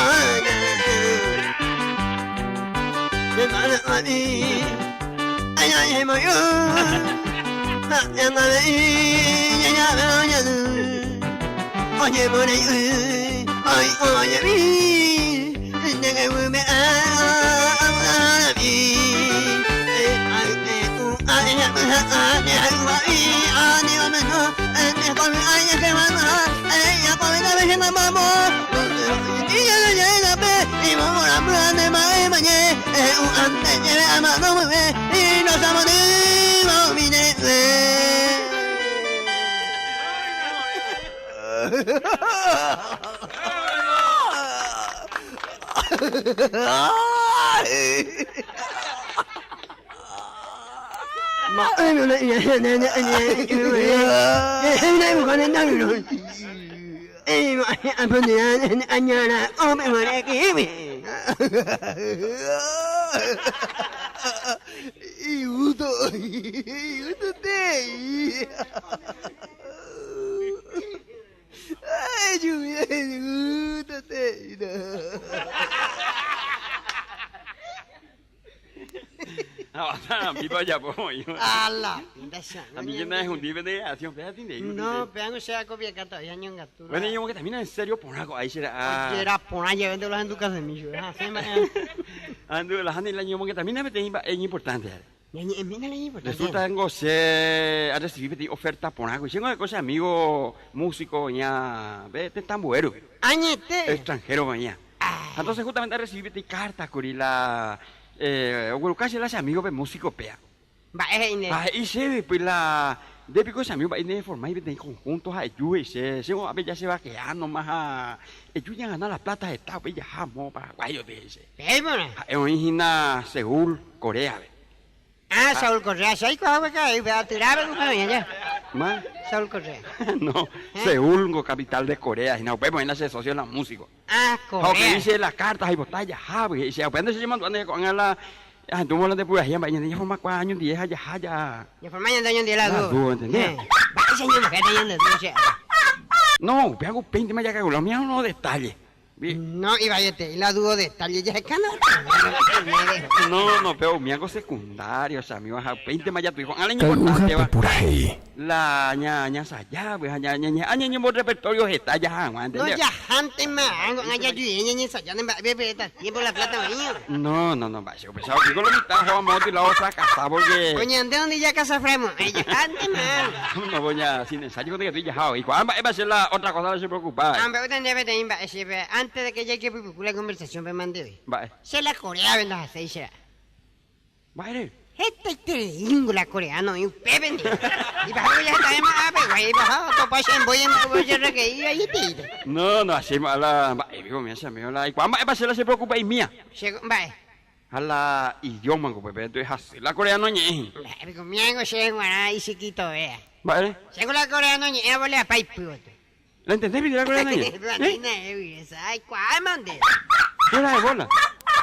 No, péango che akopiakáta oĩ añongatu. Bueno, ñañomongetamína en serio porã ko'ág̃a che ra'a. Ojera porã jevénte la ahendukasemí chupe, hasẽ mba'e. Ahendu la ha la ñañomongetamína peteĩ mba'e iñimportánte. Ñañe'ẽmína la iñimportánte. Resulta ningo che arrecibi peteĩ oferta porã kuri. Chéngo areko che amigo músico oĩva pe tetã ambue rupi. Añete. Extranjero oĩva. Ha entonces justamente arrecibi peteĩ carta kuri la ogueruka che la che amigo pe músico péa. Mba'e he'i ndéve? Ha he'i chéve, pues la nde piko che amigo mba'e nereformái peteĩ conjunto ha eju he'i chéve, chéngo ápe ja chevakeánoma ha eju ñagana la plata heta upéi jaha amo Paraguáyope he'i chéve. Péiporã. Ha'e oĩ hína Seúl, Coréape. Ah, Saúl Correa, che aikuaa hague karai upe atyrápe upe oĩ aja. Ma? Saúl Correa. No, Seúl niko capital de Corea hína, upépe oĩ la che socio la músico. Ah, Ha Corea. upéi che la carta jaipota jahágui, he'i che, upévante che chemandu'a ndéve ko'ág̃a la ahendúvo la nde purahéi mba'e ñande ñaformakuaa añondive ha jaha ja. Ñaforma ñande añondive la La dúo. dúo, entendé? Eh, mba'éicha ñambohéta ñande dúo che ára. No, upéva upéintema jakalkula umi unos detalles. No, ivaietei la dúo detalle jahekána. No, no, pero umi algo secundario, che amigo, ha upéintema jatu'i ko'ág̃a la iñimportánteva. Kay'uhápe purahéi. La ña ñansaya, pues, ha ña ñañeha'ã ñañembo repertorio heta jaha hag̃ua, No ¿entendés? jahántema, ko'ág̃a jajuie ñañensaya ne mba'épe peta tiempo la plata oĩva. No, no, no, mba'éicha upéicha oiko lo mitã oho amo otro lado fracasa porque. Ko ñande donde jakasaframo'ãi jahántema. No, pues ña sin ensayo ko ndikatúi jaha oĩ. Ko'ã mba'épa che la otra cosa la che preocupa. Ambe'úta ndéve peteĩ mba'e chéve antes de que jaike pypuku la conversación-pe mande oĩ. Mba'e. Che la Corea-pe ndahaséi che ra'a. Mba'ére? Hetaitereíngo la coreano oĩ upépe nde. Ipahávo jahetavẽma ápe guái ipaha otopa che mbói emba'évo che reke'i vaieteípe. No, no hacéima la mba'e piko mía che amigo la aikuaa mba'épa che la che preocupa imía. Che mba'e. Ha la idioma ko upépe entonces hasy la coreano ñe'ẽ hína. Mba'e piko míango chéve g̃uarã ichiquitovéa. Mba'ére. Chéngo la coreano ñe'ẽ avoleapa ipývote. ¿La entendés piko la coreano ñe'ẽ? Péva ndéina evy'esa aikuaáma nde. Fuera de bola.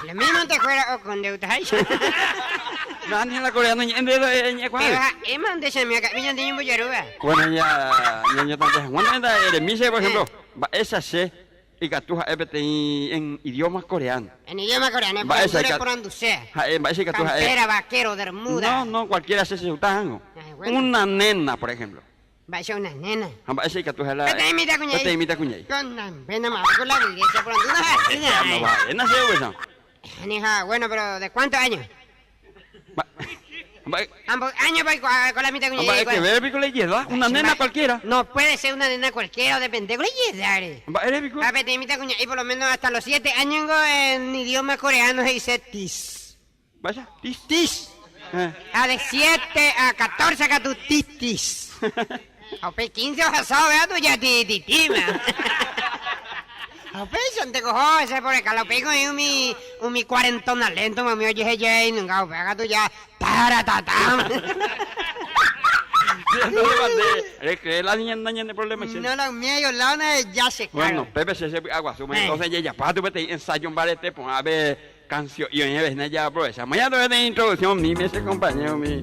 Lo mismo nde fuera okondeutaháicha. No, ni la coreano ñe'ẽ nde ñe'ẽkuaa. Péva ha'éma nde che amiga ka'imi ñande ñembojarúva. Bueno, ya ñañotante hag̃ua nde eremi che, por ejemplo, mba'éicha che ikatu ha'e peteĩ en idioma coreano. En idioma coreano, eporandu reporanduse. Ha'e, mba'éicha ikatu ha'e. Campera, vaquero, bermuda. No, no, cualquiera che cheuta hag̃ua. Una nena, por ejemplo. Mba'éicha una nena. Ha mba'éicha ikatu ha'e la. Peteĩ mitãkuña'i. Peteĩ mitãkuña'i. Konambe nama'ãko la iglesia porandu ndaha'éi ñaẽ. No va'éna che upéicha. Ni ha bueno pero de cuánto años. Mba'e. Ha mboy años pa oikuaa ko la mitãkuña'i. Mba'e que ver piko la ijedad, una nena cualquiera. No puede ser una nena cualquiera odepende ko la ijedad-re. Mba'ére piko. Ha peteĩ mitãkuña'i por lo menos hasta los siete años ningo en idioma coreano he'ise tis. Vaya, tis. Tis. Ha de siete a catorce katu tis tis. Ha upéi quince ohasa ovea tuja ti ti tíma. Ha upéichante ko oho hese por escala upéi ko'ẽ umi umi cuarentona lento umi ojeheja inunga upéva katu ja taratatá. Recree la niña ñane problema che. No la umi ayolao na ya che caro. Bueno, pépe che che py'aguasu entonces jejapáta peteĩ ensayo mbarete porã pe Canción oĩve hína jaaprovecha. Mañana todavía tenés introducción míme che compañero mi.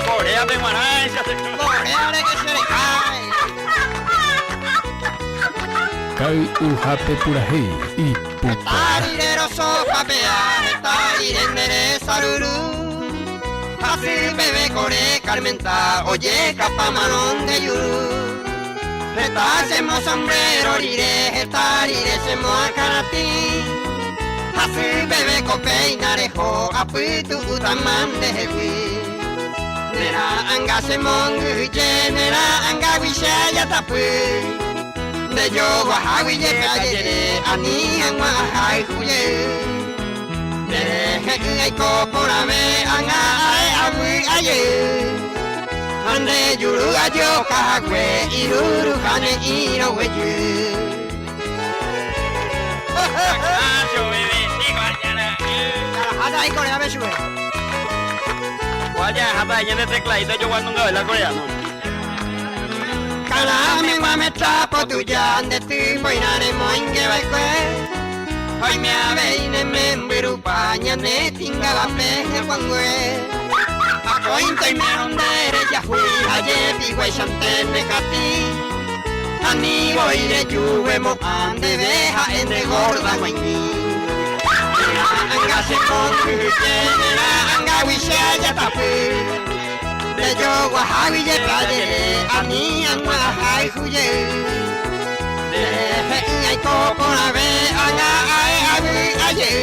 Corea pe g̃uarã che. Corea re que che rekái. Kay'uhápe purahéi ipu Heta porã. rire rosopapea, heta rire nde resa ruru. Hasy peve kore Carmenta ojekapa marõ nde juru. Heta chemo sombrero rire, heta rire chemo akãratĩ. Hasy peve ko péina reho apytu'útama ndehegui. Ne ra'ãnga chemongyhyje, ne ra'ãngagui che ajatapy. Nde joguahágui jepe ajere, ani hag̃ua ahayhu jey. Nde rehe'ỹ aiko porãve ág̃a ae avy'a jey. Ha nde juru ajoka hague iruruha ne'ĩrõ guejy. Karameg̃uáme trapo tuja nde typoirã remoinge va'ekue. Oime avei ne memby rupa ñane tĩngavape hyakuãngue. Akóinte oimérõ nde rejahúi ha jepiguáichante ne katĩ. Ani voi rejuve mo'ã ndeve ha'e nde gorda g̃uaig̃ui. Nde ra'ãnga che mongyhyje, nde ra'ãngagui che ajatapy. Nde joguahágui jepe ajere, ani hag̃ua ahayhu jey. Nde rehe'ỹ aiko porãve ág̃a ae avy'a jey.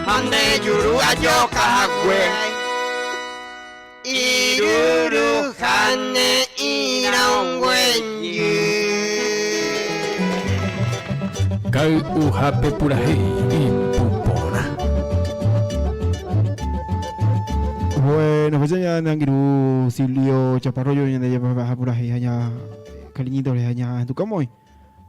Ha nde juru ajoka hague iruruha ne'ĩrãnguendy. Kay'uhápe purahéi ipu porã. Bueno, pues ya ñane angirũ Silvio Chaparro ñande jaha purahéi ha ña cariñito rehe ha ña hendukámoi.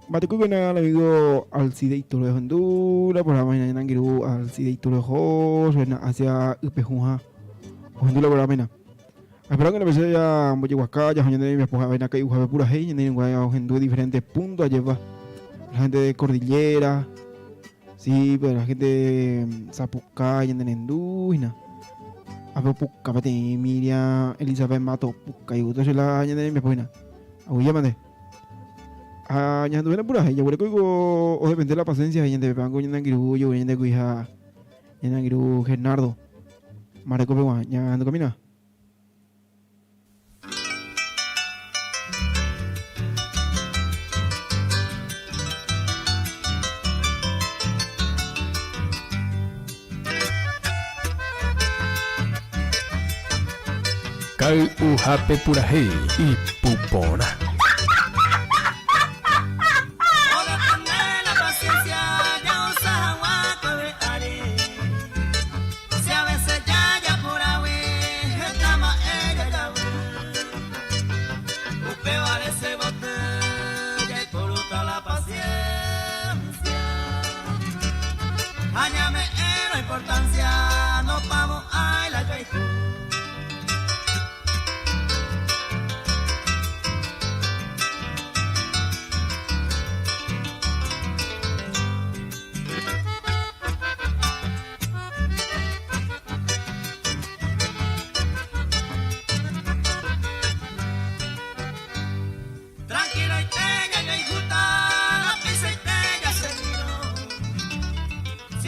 Mbatekúikena el amigo Alcide Iturbe ohendu la programa hína ñane angirũ Alcide Iturbe oho suena hacia Ypehũha ohendu la programa hína. Espero que la PC ya mbojeguaka jaho ñande rembiapo ha'e vaina kai'uhápe purahéi ñane irũnguéra ohendu diferente punto ajépa la gente de cordillera sí pero la gente Sapucay ñane rendu hína ape opuka peteĩ Miriam Elizabeth Mato opuka igusto che la ñane rembiapo hína aguyje mante ha ñahenduvéna purahéi jaguereko oiko odepende la paciencia ñande banco ñane angirũ ojeguere ñande kuiha ñane angirũ Genardo Mareco pegua ñahendukamína. Kay'uhápe purahéi ipu porã.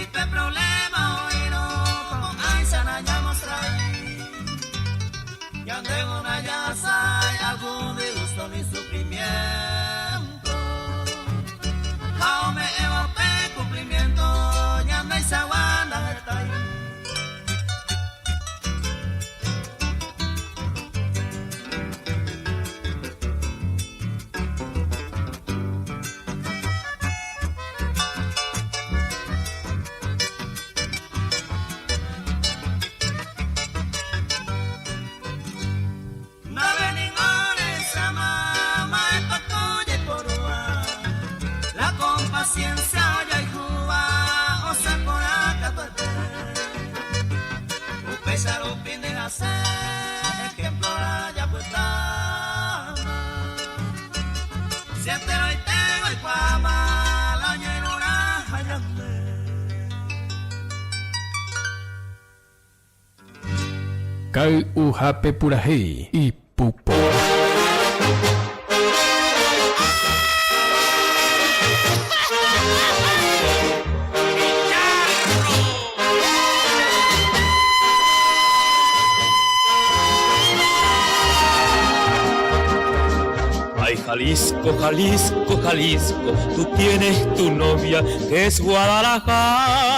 Si pe problema oírõ ko'áicha nañamostrái Ñandévo najahasái algún disgusto ni sufrimiento Ha ome'ẽva upe cumplimiento ñandeichagua ndahetái. Kay'uhápe purahéi ipupo. Ay Jalisco, Jalisco, Jalisco, tú tienes tu novia que es Guadalajara.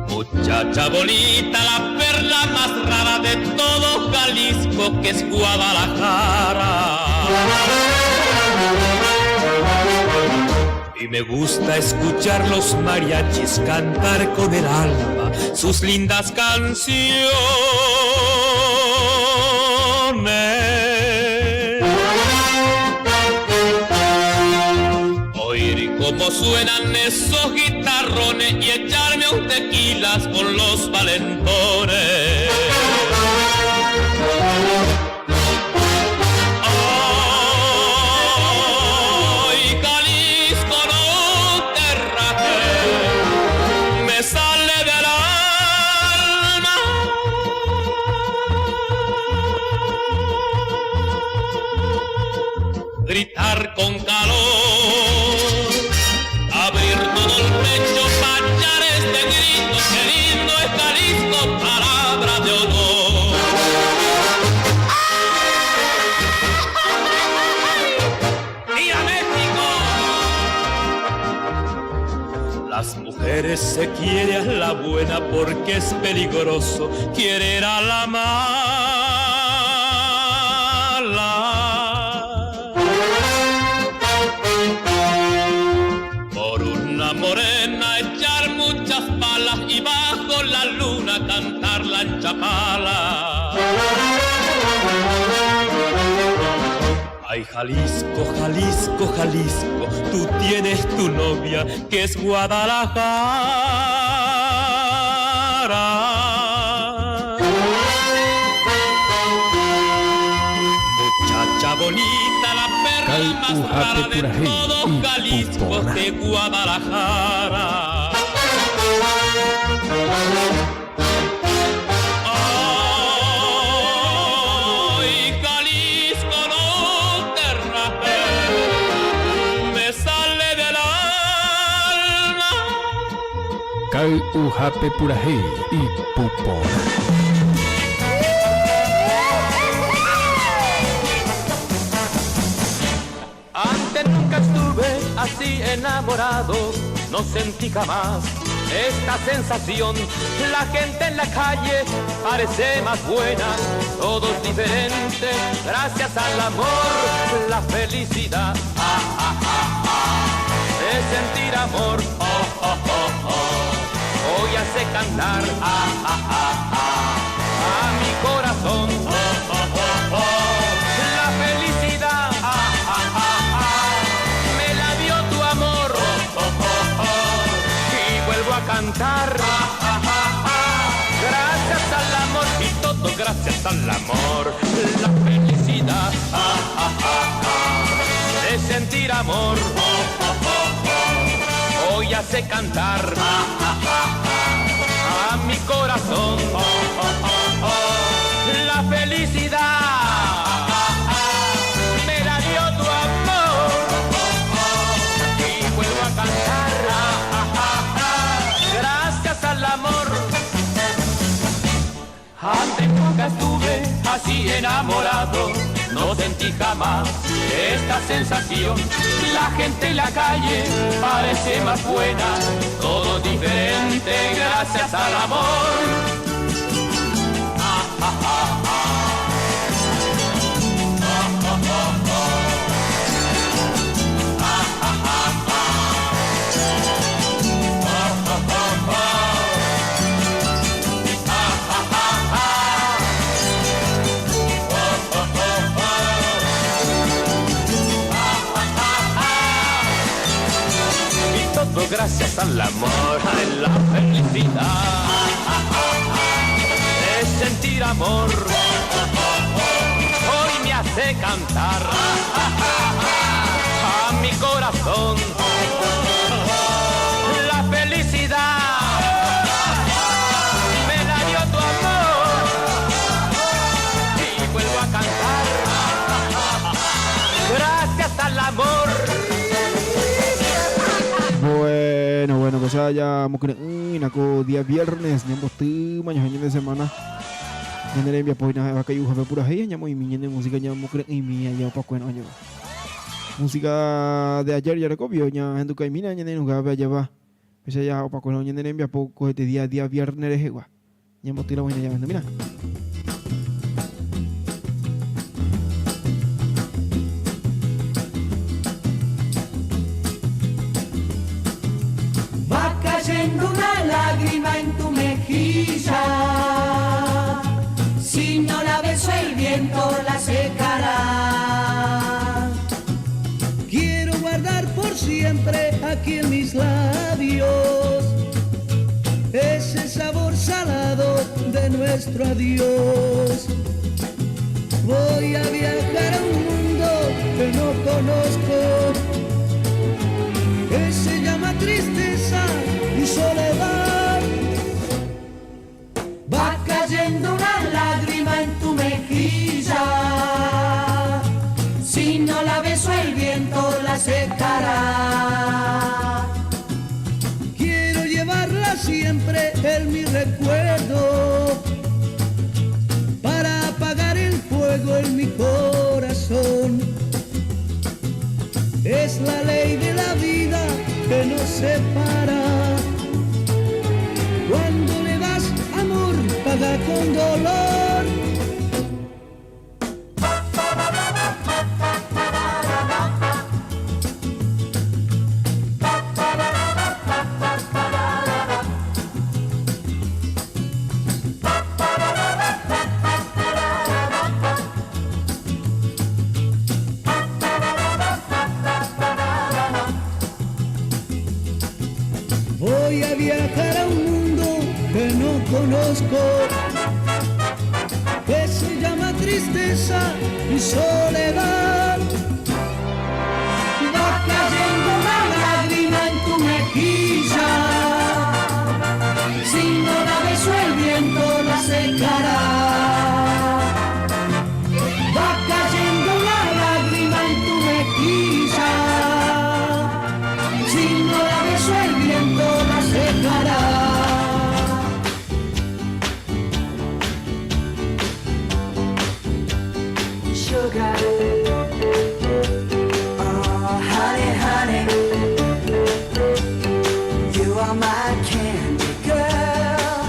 Muchacha bonita, la perla más rara de todo Jalisco, que es Guadalajara. Y me gusta escuchar los mariachis cantar con el alma sus lindas canciones. Oír cómo suenan esos guitarrones y echarme un tequilas con los valentones. Ay, Jalisco, no te rajes, me sale del alma. Gritar con calor, abrir todo el pecho, pa' echar este grito, qué lindo es Jalisco, palabra de honor. ¡Viva México! Las mujeres se quieren a la buena porque es peligroso querer a la mala. Por una morena echar muchas balas y bajo la luna cantar la en Chapala. Ay Jalisco, Jalisco, Jalisco, tú tienes tu novia que es Guadalajara. Muchacha bonita, la perla más rara de todo Jalisco de Guadalajara. Ay, Jalisco, no te rajes, me sale del alma. Kay'uhápe purahéi ipuporã. Antes nunca estuve así enamorado, no sentí jamás esta sensación. La gente en la calle parece más buena, todos diferentes, gracias al amor, la felicidad. Ah, ah, ah, ah, de sentir amor, oh, oh, oh, oh. Hoy hace cantar, ah, ah, ah, ah, a mi corazón, oh, oh, oh, oh. La felicidad, ah, ah, ah, ah, me la dio tu amor, oh, oh, oh, oh. Y vuelvo a cantar, ah, ah, ah, ah. Gracias al amor y todo gracias al amor. La felicidad, ah, ah, ah, ah, de sentir amor, oh, oh, oh, oh. Hoy hace cantar, ah, ah, ah, ah, a mi corazón, oh, oh, oh, oh. La felicidad, ah, ah, ah, me la dio enamorado, no sentí jamás esta sensación. La gente en la calle parece más buena, todo diferente gracias al amor. Ah, ah, ah, ah. Ah, ah, ah, ah. Ah, ah, ah, ah. Ah, ah, ah, ah. Ah, ah, ah, ah. Oh, oh, oh, oh. Ah, ah, ah, ah. Y todo gracias al amor, a la felicidad. Es sentir amor. Hoy me hace cantar a mi corazón. La felicidad me la dio tu amor y vuelvo a cantar gracias al amor. Bueno, bueno, pues ya ya ko día viernes, ñamboty mañana de semana. Ñane rembiapo hína ha'éva kai'uhápe purahéi ha ñamoĩmi ñane música ñamokyre'ỹimi aja opakuérõ año. Música de ayer jarekópio ñahendukaimína ñane irũngápe ajépa péicha ja opakuérõ ñane rembiapo ko hete día día viernes rehegua. Ñamboty la guaina jahendumína. Va cayendo una lágrima en tu mejilla. Si no la beso el viento la secará. Quiero guardar por siempre aquí en mis labios ese sabor salado de nuestro adiós. Voy a viajar a un mundo que no conozco, que se llama tristeza y soledad. Va cayendo una lágrima en tu mejilla. Si no la beso el viento la secará. Quiero llevarla siempre en mi recuerdo para apagar el fuego en mi corazón. Es la ley de la vida que nos separa. Cuando le das amor, paga con dolor. Voy a viajar a un mundo que no conozco, que se llama tristeza y soledad. Va cayendo una lágrima en tu mejilla. Si no la beso el viento la secará. Va cayendo una lágrima en tu mejilla. Si no la beso el viento la secará. Sugar. Oh, honey, honey. You are my candy girl,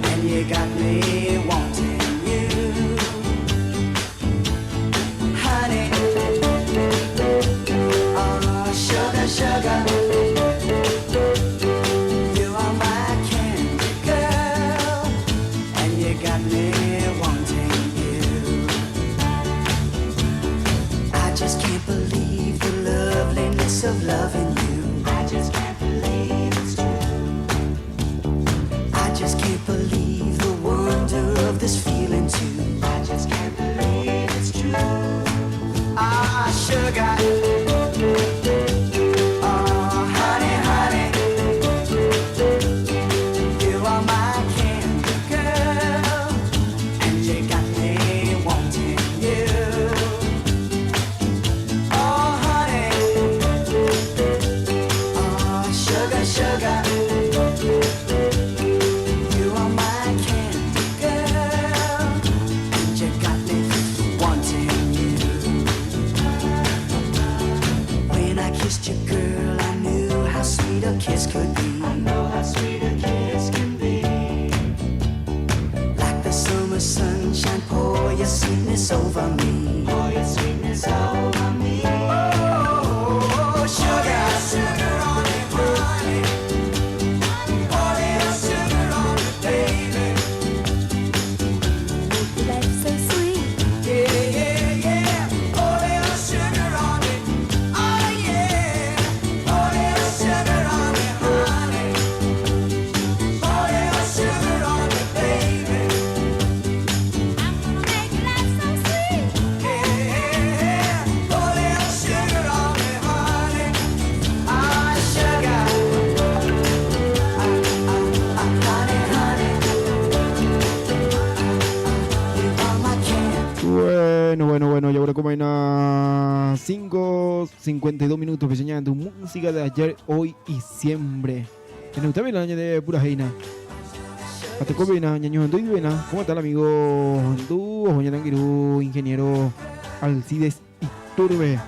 and you got me wanting you. Honey. Oh, sugar, sugar. You are my candy girl, and you got me wanting you. I just can't believe the loveliness of loving you. I just can't believe it's true. I just can't believe the wonder of this feeling too. I just can't believe it's true. Ah, sugar. Oh, honey, honey. You are my candy girl, and you got me wanting you. Oh, honey. Oh, sugar, sugar. You are my candy girl, and you got me wanting. kissed you, girl, I knew how sweet a kiss could be. I know how sweet a kiss can be. Like the summer sunshine, pour your sweetness over me. Pour your sweetness over me. Oh, sugar, sugar on it, honey. Pour a little sugar on it, baby. Make your life so sweet. Yeah, yeah, yeah. Pour a little sugar on it. Oh, yeah. Pour a little sugar on it, honey. Pour a little sugar on it, baby. I'm gonna make your life so sweet. Yeah, yeah. Pour a little sugar on it, honey. Ah, sugar. Ah, ah, ah, honey, honey. You are my candy. Bueno, bueno, bueno, y ahora como hay unas 5.52 minutos, peseñando música de ayer, hoy y siempre. En usted el año de pura heina. Hasta cobina, ñaño y vena. ¿Cómo está el amigo Dúo, Joña ingeniero Alcides Iturbe?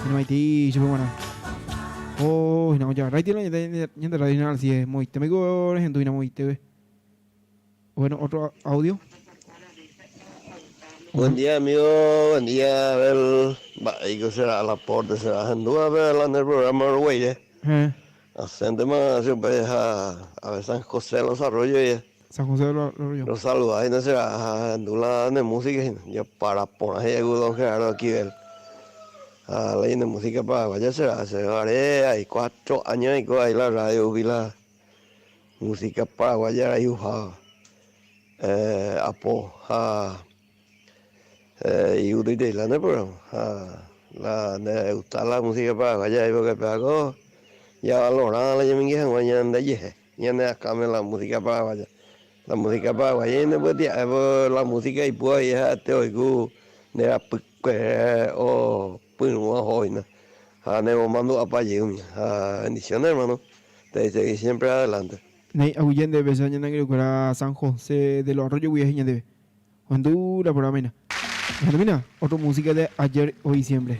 En Haití, yo bueno. Oh, no, ya, right la ña radio Alcides, muy te amigo, gente, muy TV. Bueno, otro audio. Buen día, amigo. Buen día, Abel. Va, ahí que será el aporte, será sin duda, Abel, en el programa Uruguay, eh. Hacente más, siempre a ver San José de los Arroyos, eh. San José de los Arroyos. Los saluda, y no será, Andula de música, y yo para poner ahí don Gerardo aquí, él. A la de música paraguaya será, se haré, hay 4 años y ahí la radio, vi la música paraguaya, ahí, uja, apo, ja. Y uno y la no programa la me gusta la música paraguaya porque pego ya valorada la yemingue mañana de yeje ya me acá la música paraguaya y no puede la música y pues ya te oigo de la o pues no hoy no a ne mando a pa bendiciones, hermano, te dice que siempre adelante. Nei aguyende besaña nangre San José de los Arroyos guiajiña de Honduras por amena. Mira, otra música de ayer, hoy y siempre.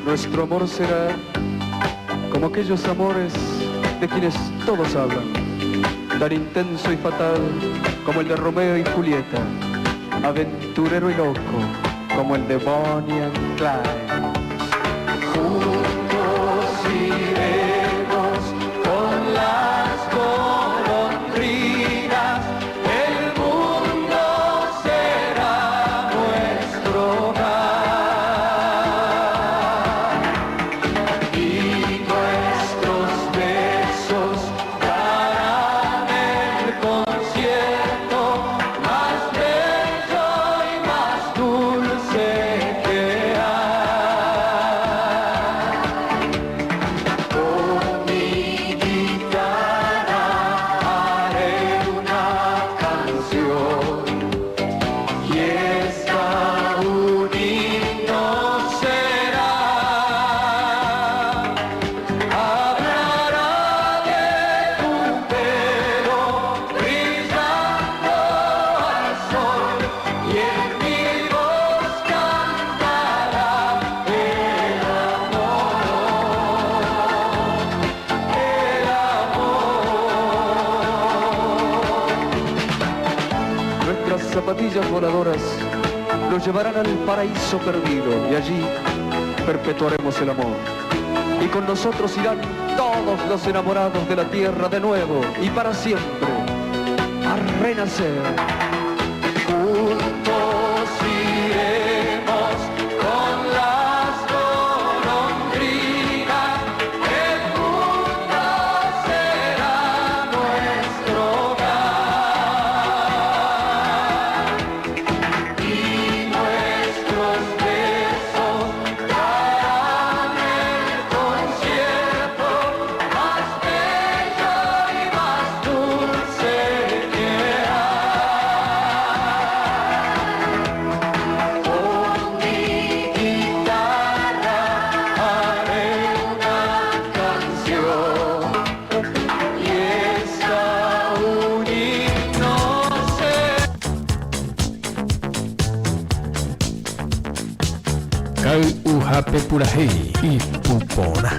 Nuestro amor será como aquellos amores de quienes todos hablan, tan intenso y fatal como el de Romeo y Julieta, aventurero y loco como el de Bonnie and Clyde. Juntos iremos con las golondrinas, el mundo será nuestro hogar y nuestros besos darán el concierto más bello y más dulce que hay. Con mi guitarra haré una canción y esta un himno será. Hablará de tu pelo brillando al sol y en mi voz cantará el amor, el amor. Nuestras zapatillas voladoras nos llevarán al paraíso perdido y allí perpetuaremos el amor. Y con nosotros irán todos los enamorados de la tierra de nuevo y para siempre a renacer. Juntos iremos con las golondrinas, el mundo será nuestro hogar y nuestros besos darán el concierto más bello y más dulce que hay. Kai'uhápe purahéi ipu porã.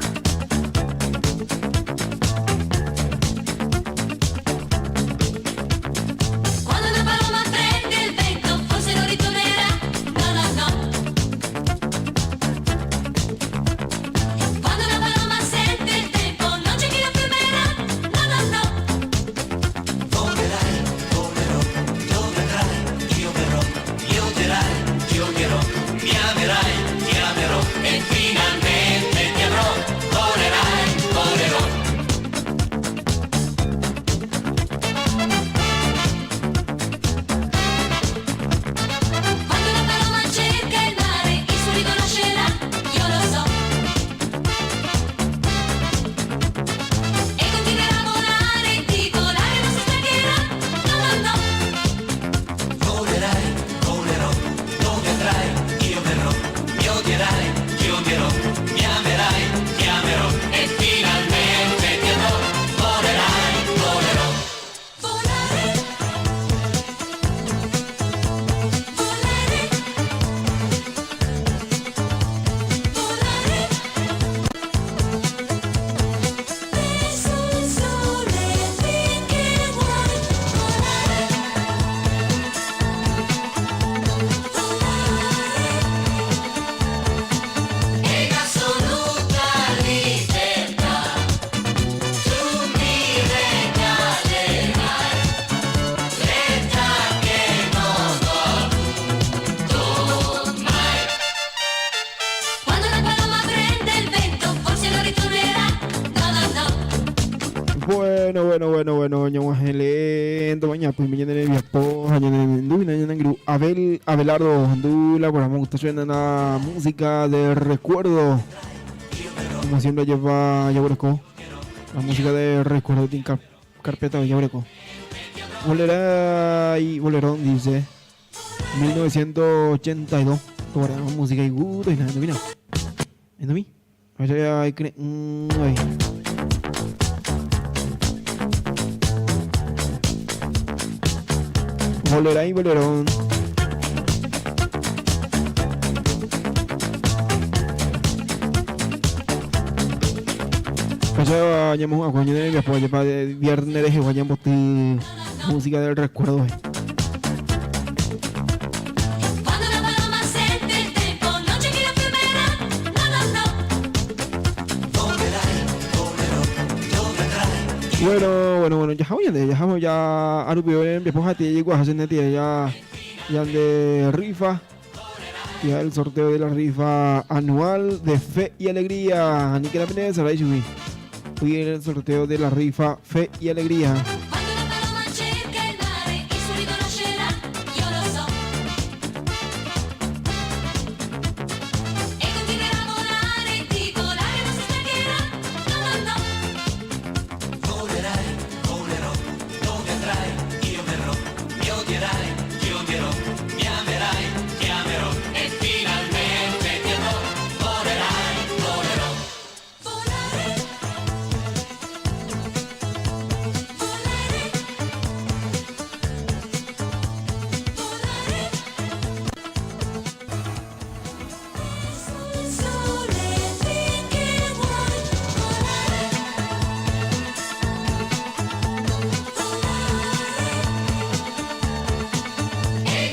Bueno, bueno, bueno, bueno, ñag̃uahẽ lento mañapỹime ñane rembiapo ha ñane rendu hína ñane angirũ Abel Abelardo ohendu la programa gusta suena la música de recuerdo como siempre lleva jaguereko la música de recuerdo tiene carpeta jaguereko bolera y bolerón dice 1982 programa música y gusto y nada, mira. Endomi. Ahyre'ỹ Bolerá y bolerón. Péicha ñamohu'ãkue ñane rembiapo ajépa viernes rehegua ñamboty música del recuerdo. Bueno, bueno, bueno, jahávo ñande, jahávo ya arupive rembiapo ha tía jaikuaaha che ne tía ya ñande rifa, tía el sorteo de la rifa anual de Fe y Alegría. Aníke la pene sarai chugui. Hoy el sorteo de la rifa Fe y Alegría.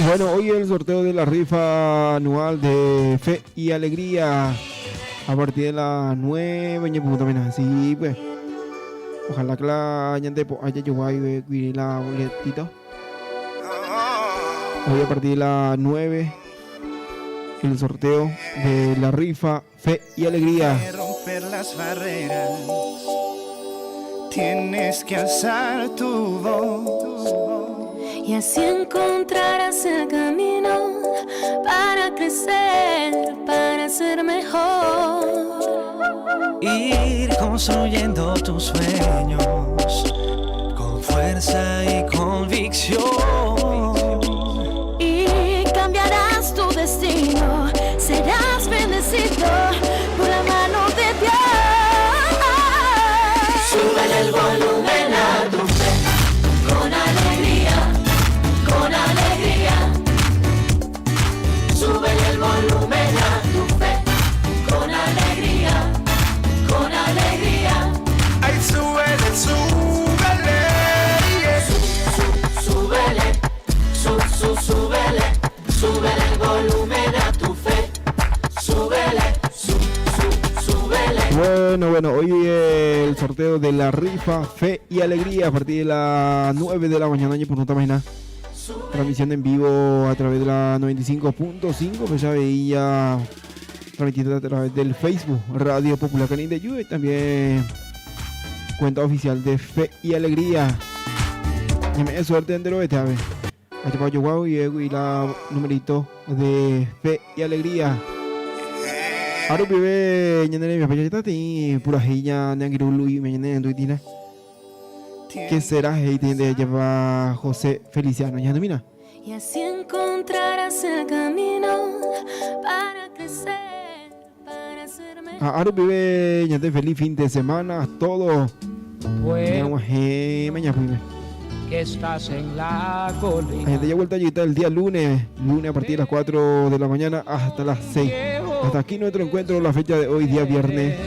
Bueno, hoy el sorteo de la rifa anual de Fe y Alegría a partir de las 9 también así pues. Ojalá que la ñande haya llegado y la boletita. Hoy a partir de las 9 el sorteo de la rifa Fe y Alegría. Romper las barreras, tienes que alzar tu voz. Y así encontrarás el camino para crecer, para ser mejor. Ir construyendo tus sueños con fuerza y convicción. Y cambiarás tu destino, serás bendecido por la mano de Dios. Súbele el volumen a tu fe, con alegría, con alegría. Súbele el volumen a tu fe, Bueno, bueno, hoy el sorteo de la rifa Fe y Alegría a partir de las 9 de la mañana, por nota mañana. Transmisión en vivo a través de la 95.5, pues ya veía transmitido a través del Facebook Radio Popular Canindeyú y también cuenta oficial de Fe y Alegría. Ñame'ẽ suerte enterovete ave. Ajapa ojoguávo y la numerito de Fe y Alegría. Ha rupive ñane rembiapo jahecháta teĩ purahéi ñane angirũ Luis ñane renduitína. Qué será he'i teĩ nde jajapa José Feliciano. Ñahendumína. Y así encontrarás el camino para crecer, para ser mejor. Ha rupive ñande feliz fin de semana a todos. Ñag̃uahẽ mañapýme. Que estás en la colina. Gente ya vuelta a el día lunes, lunes a partir de las 4 de la mañana hasta las 6. Hasta aquí nuestro encuentro, la fecha de hoy, día viernes.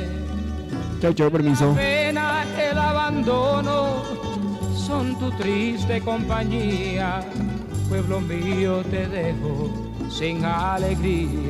Chao, chao, permiso. Pena, el abandono son tu triste compañía. Pueblo mío, te dejo sin alegría.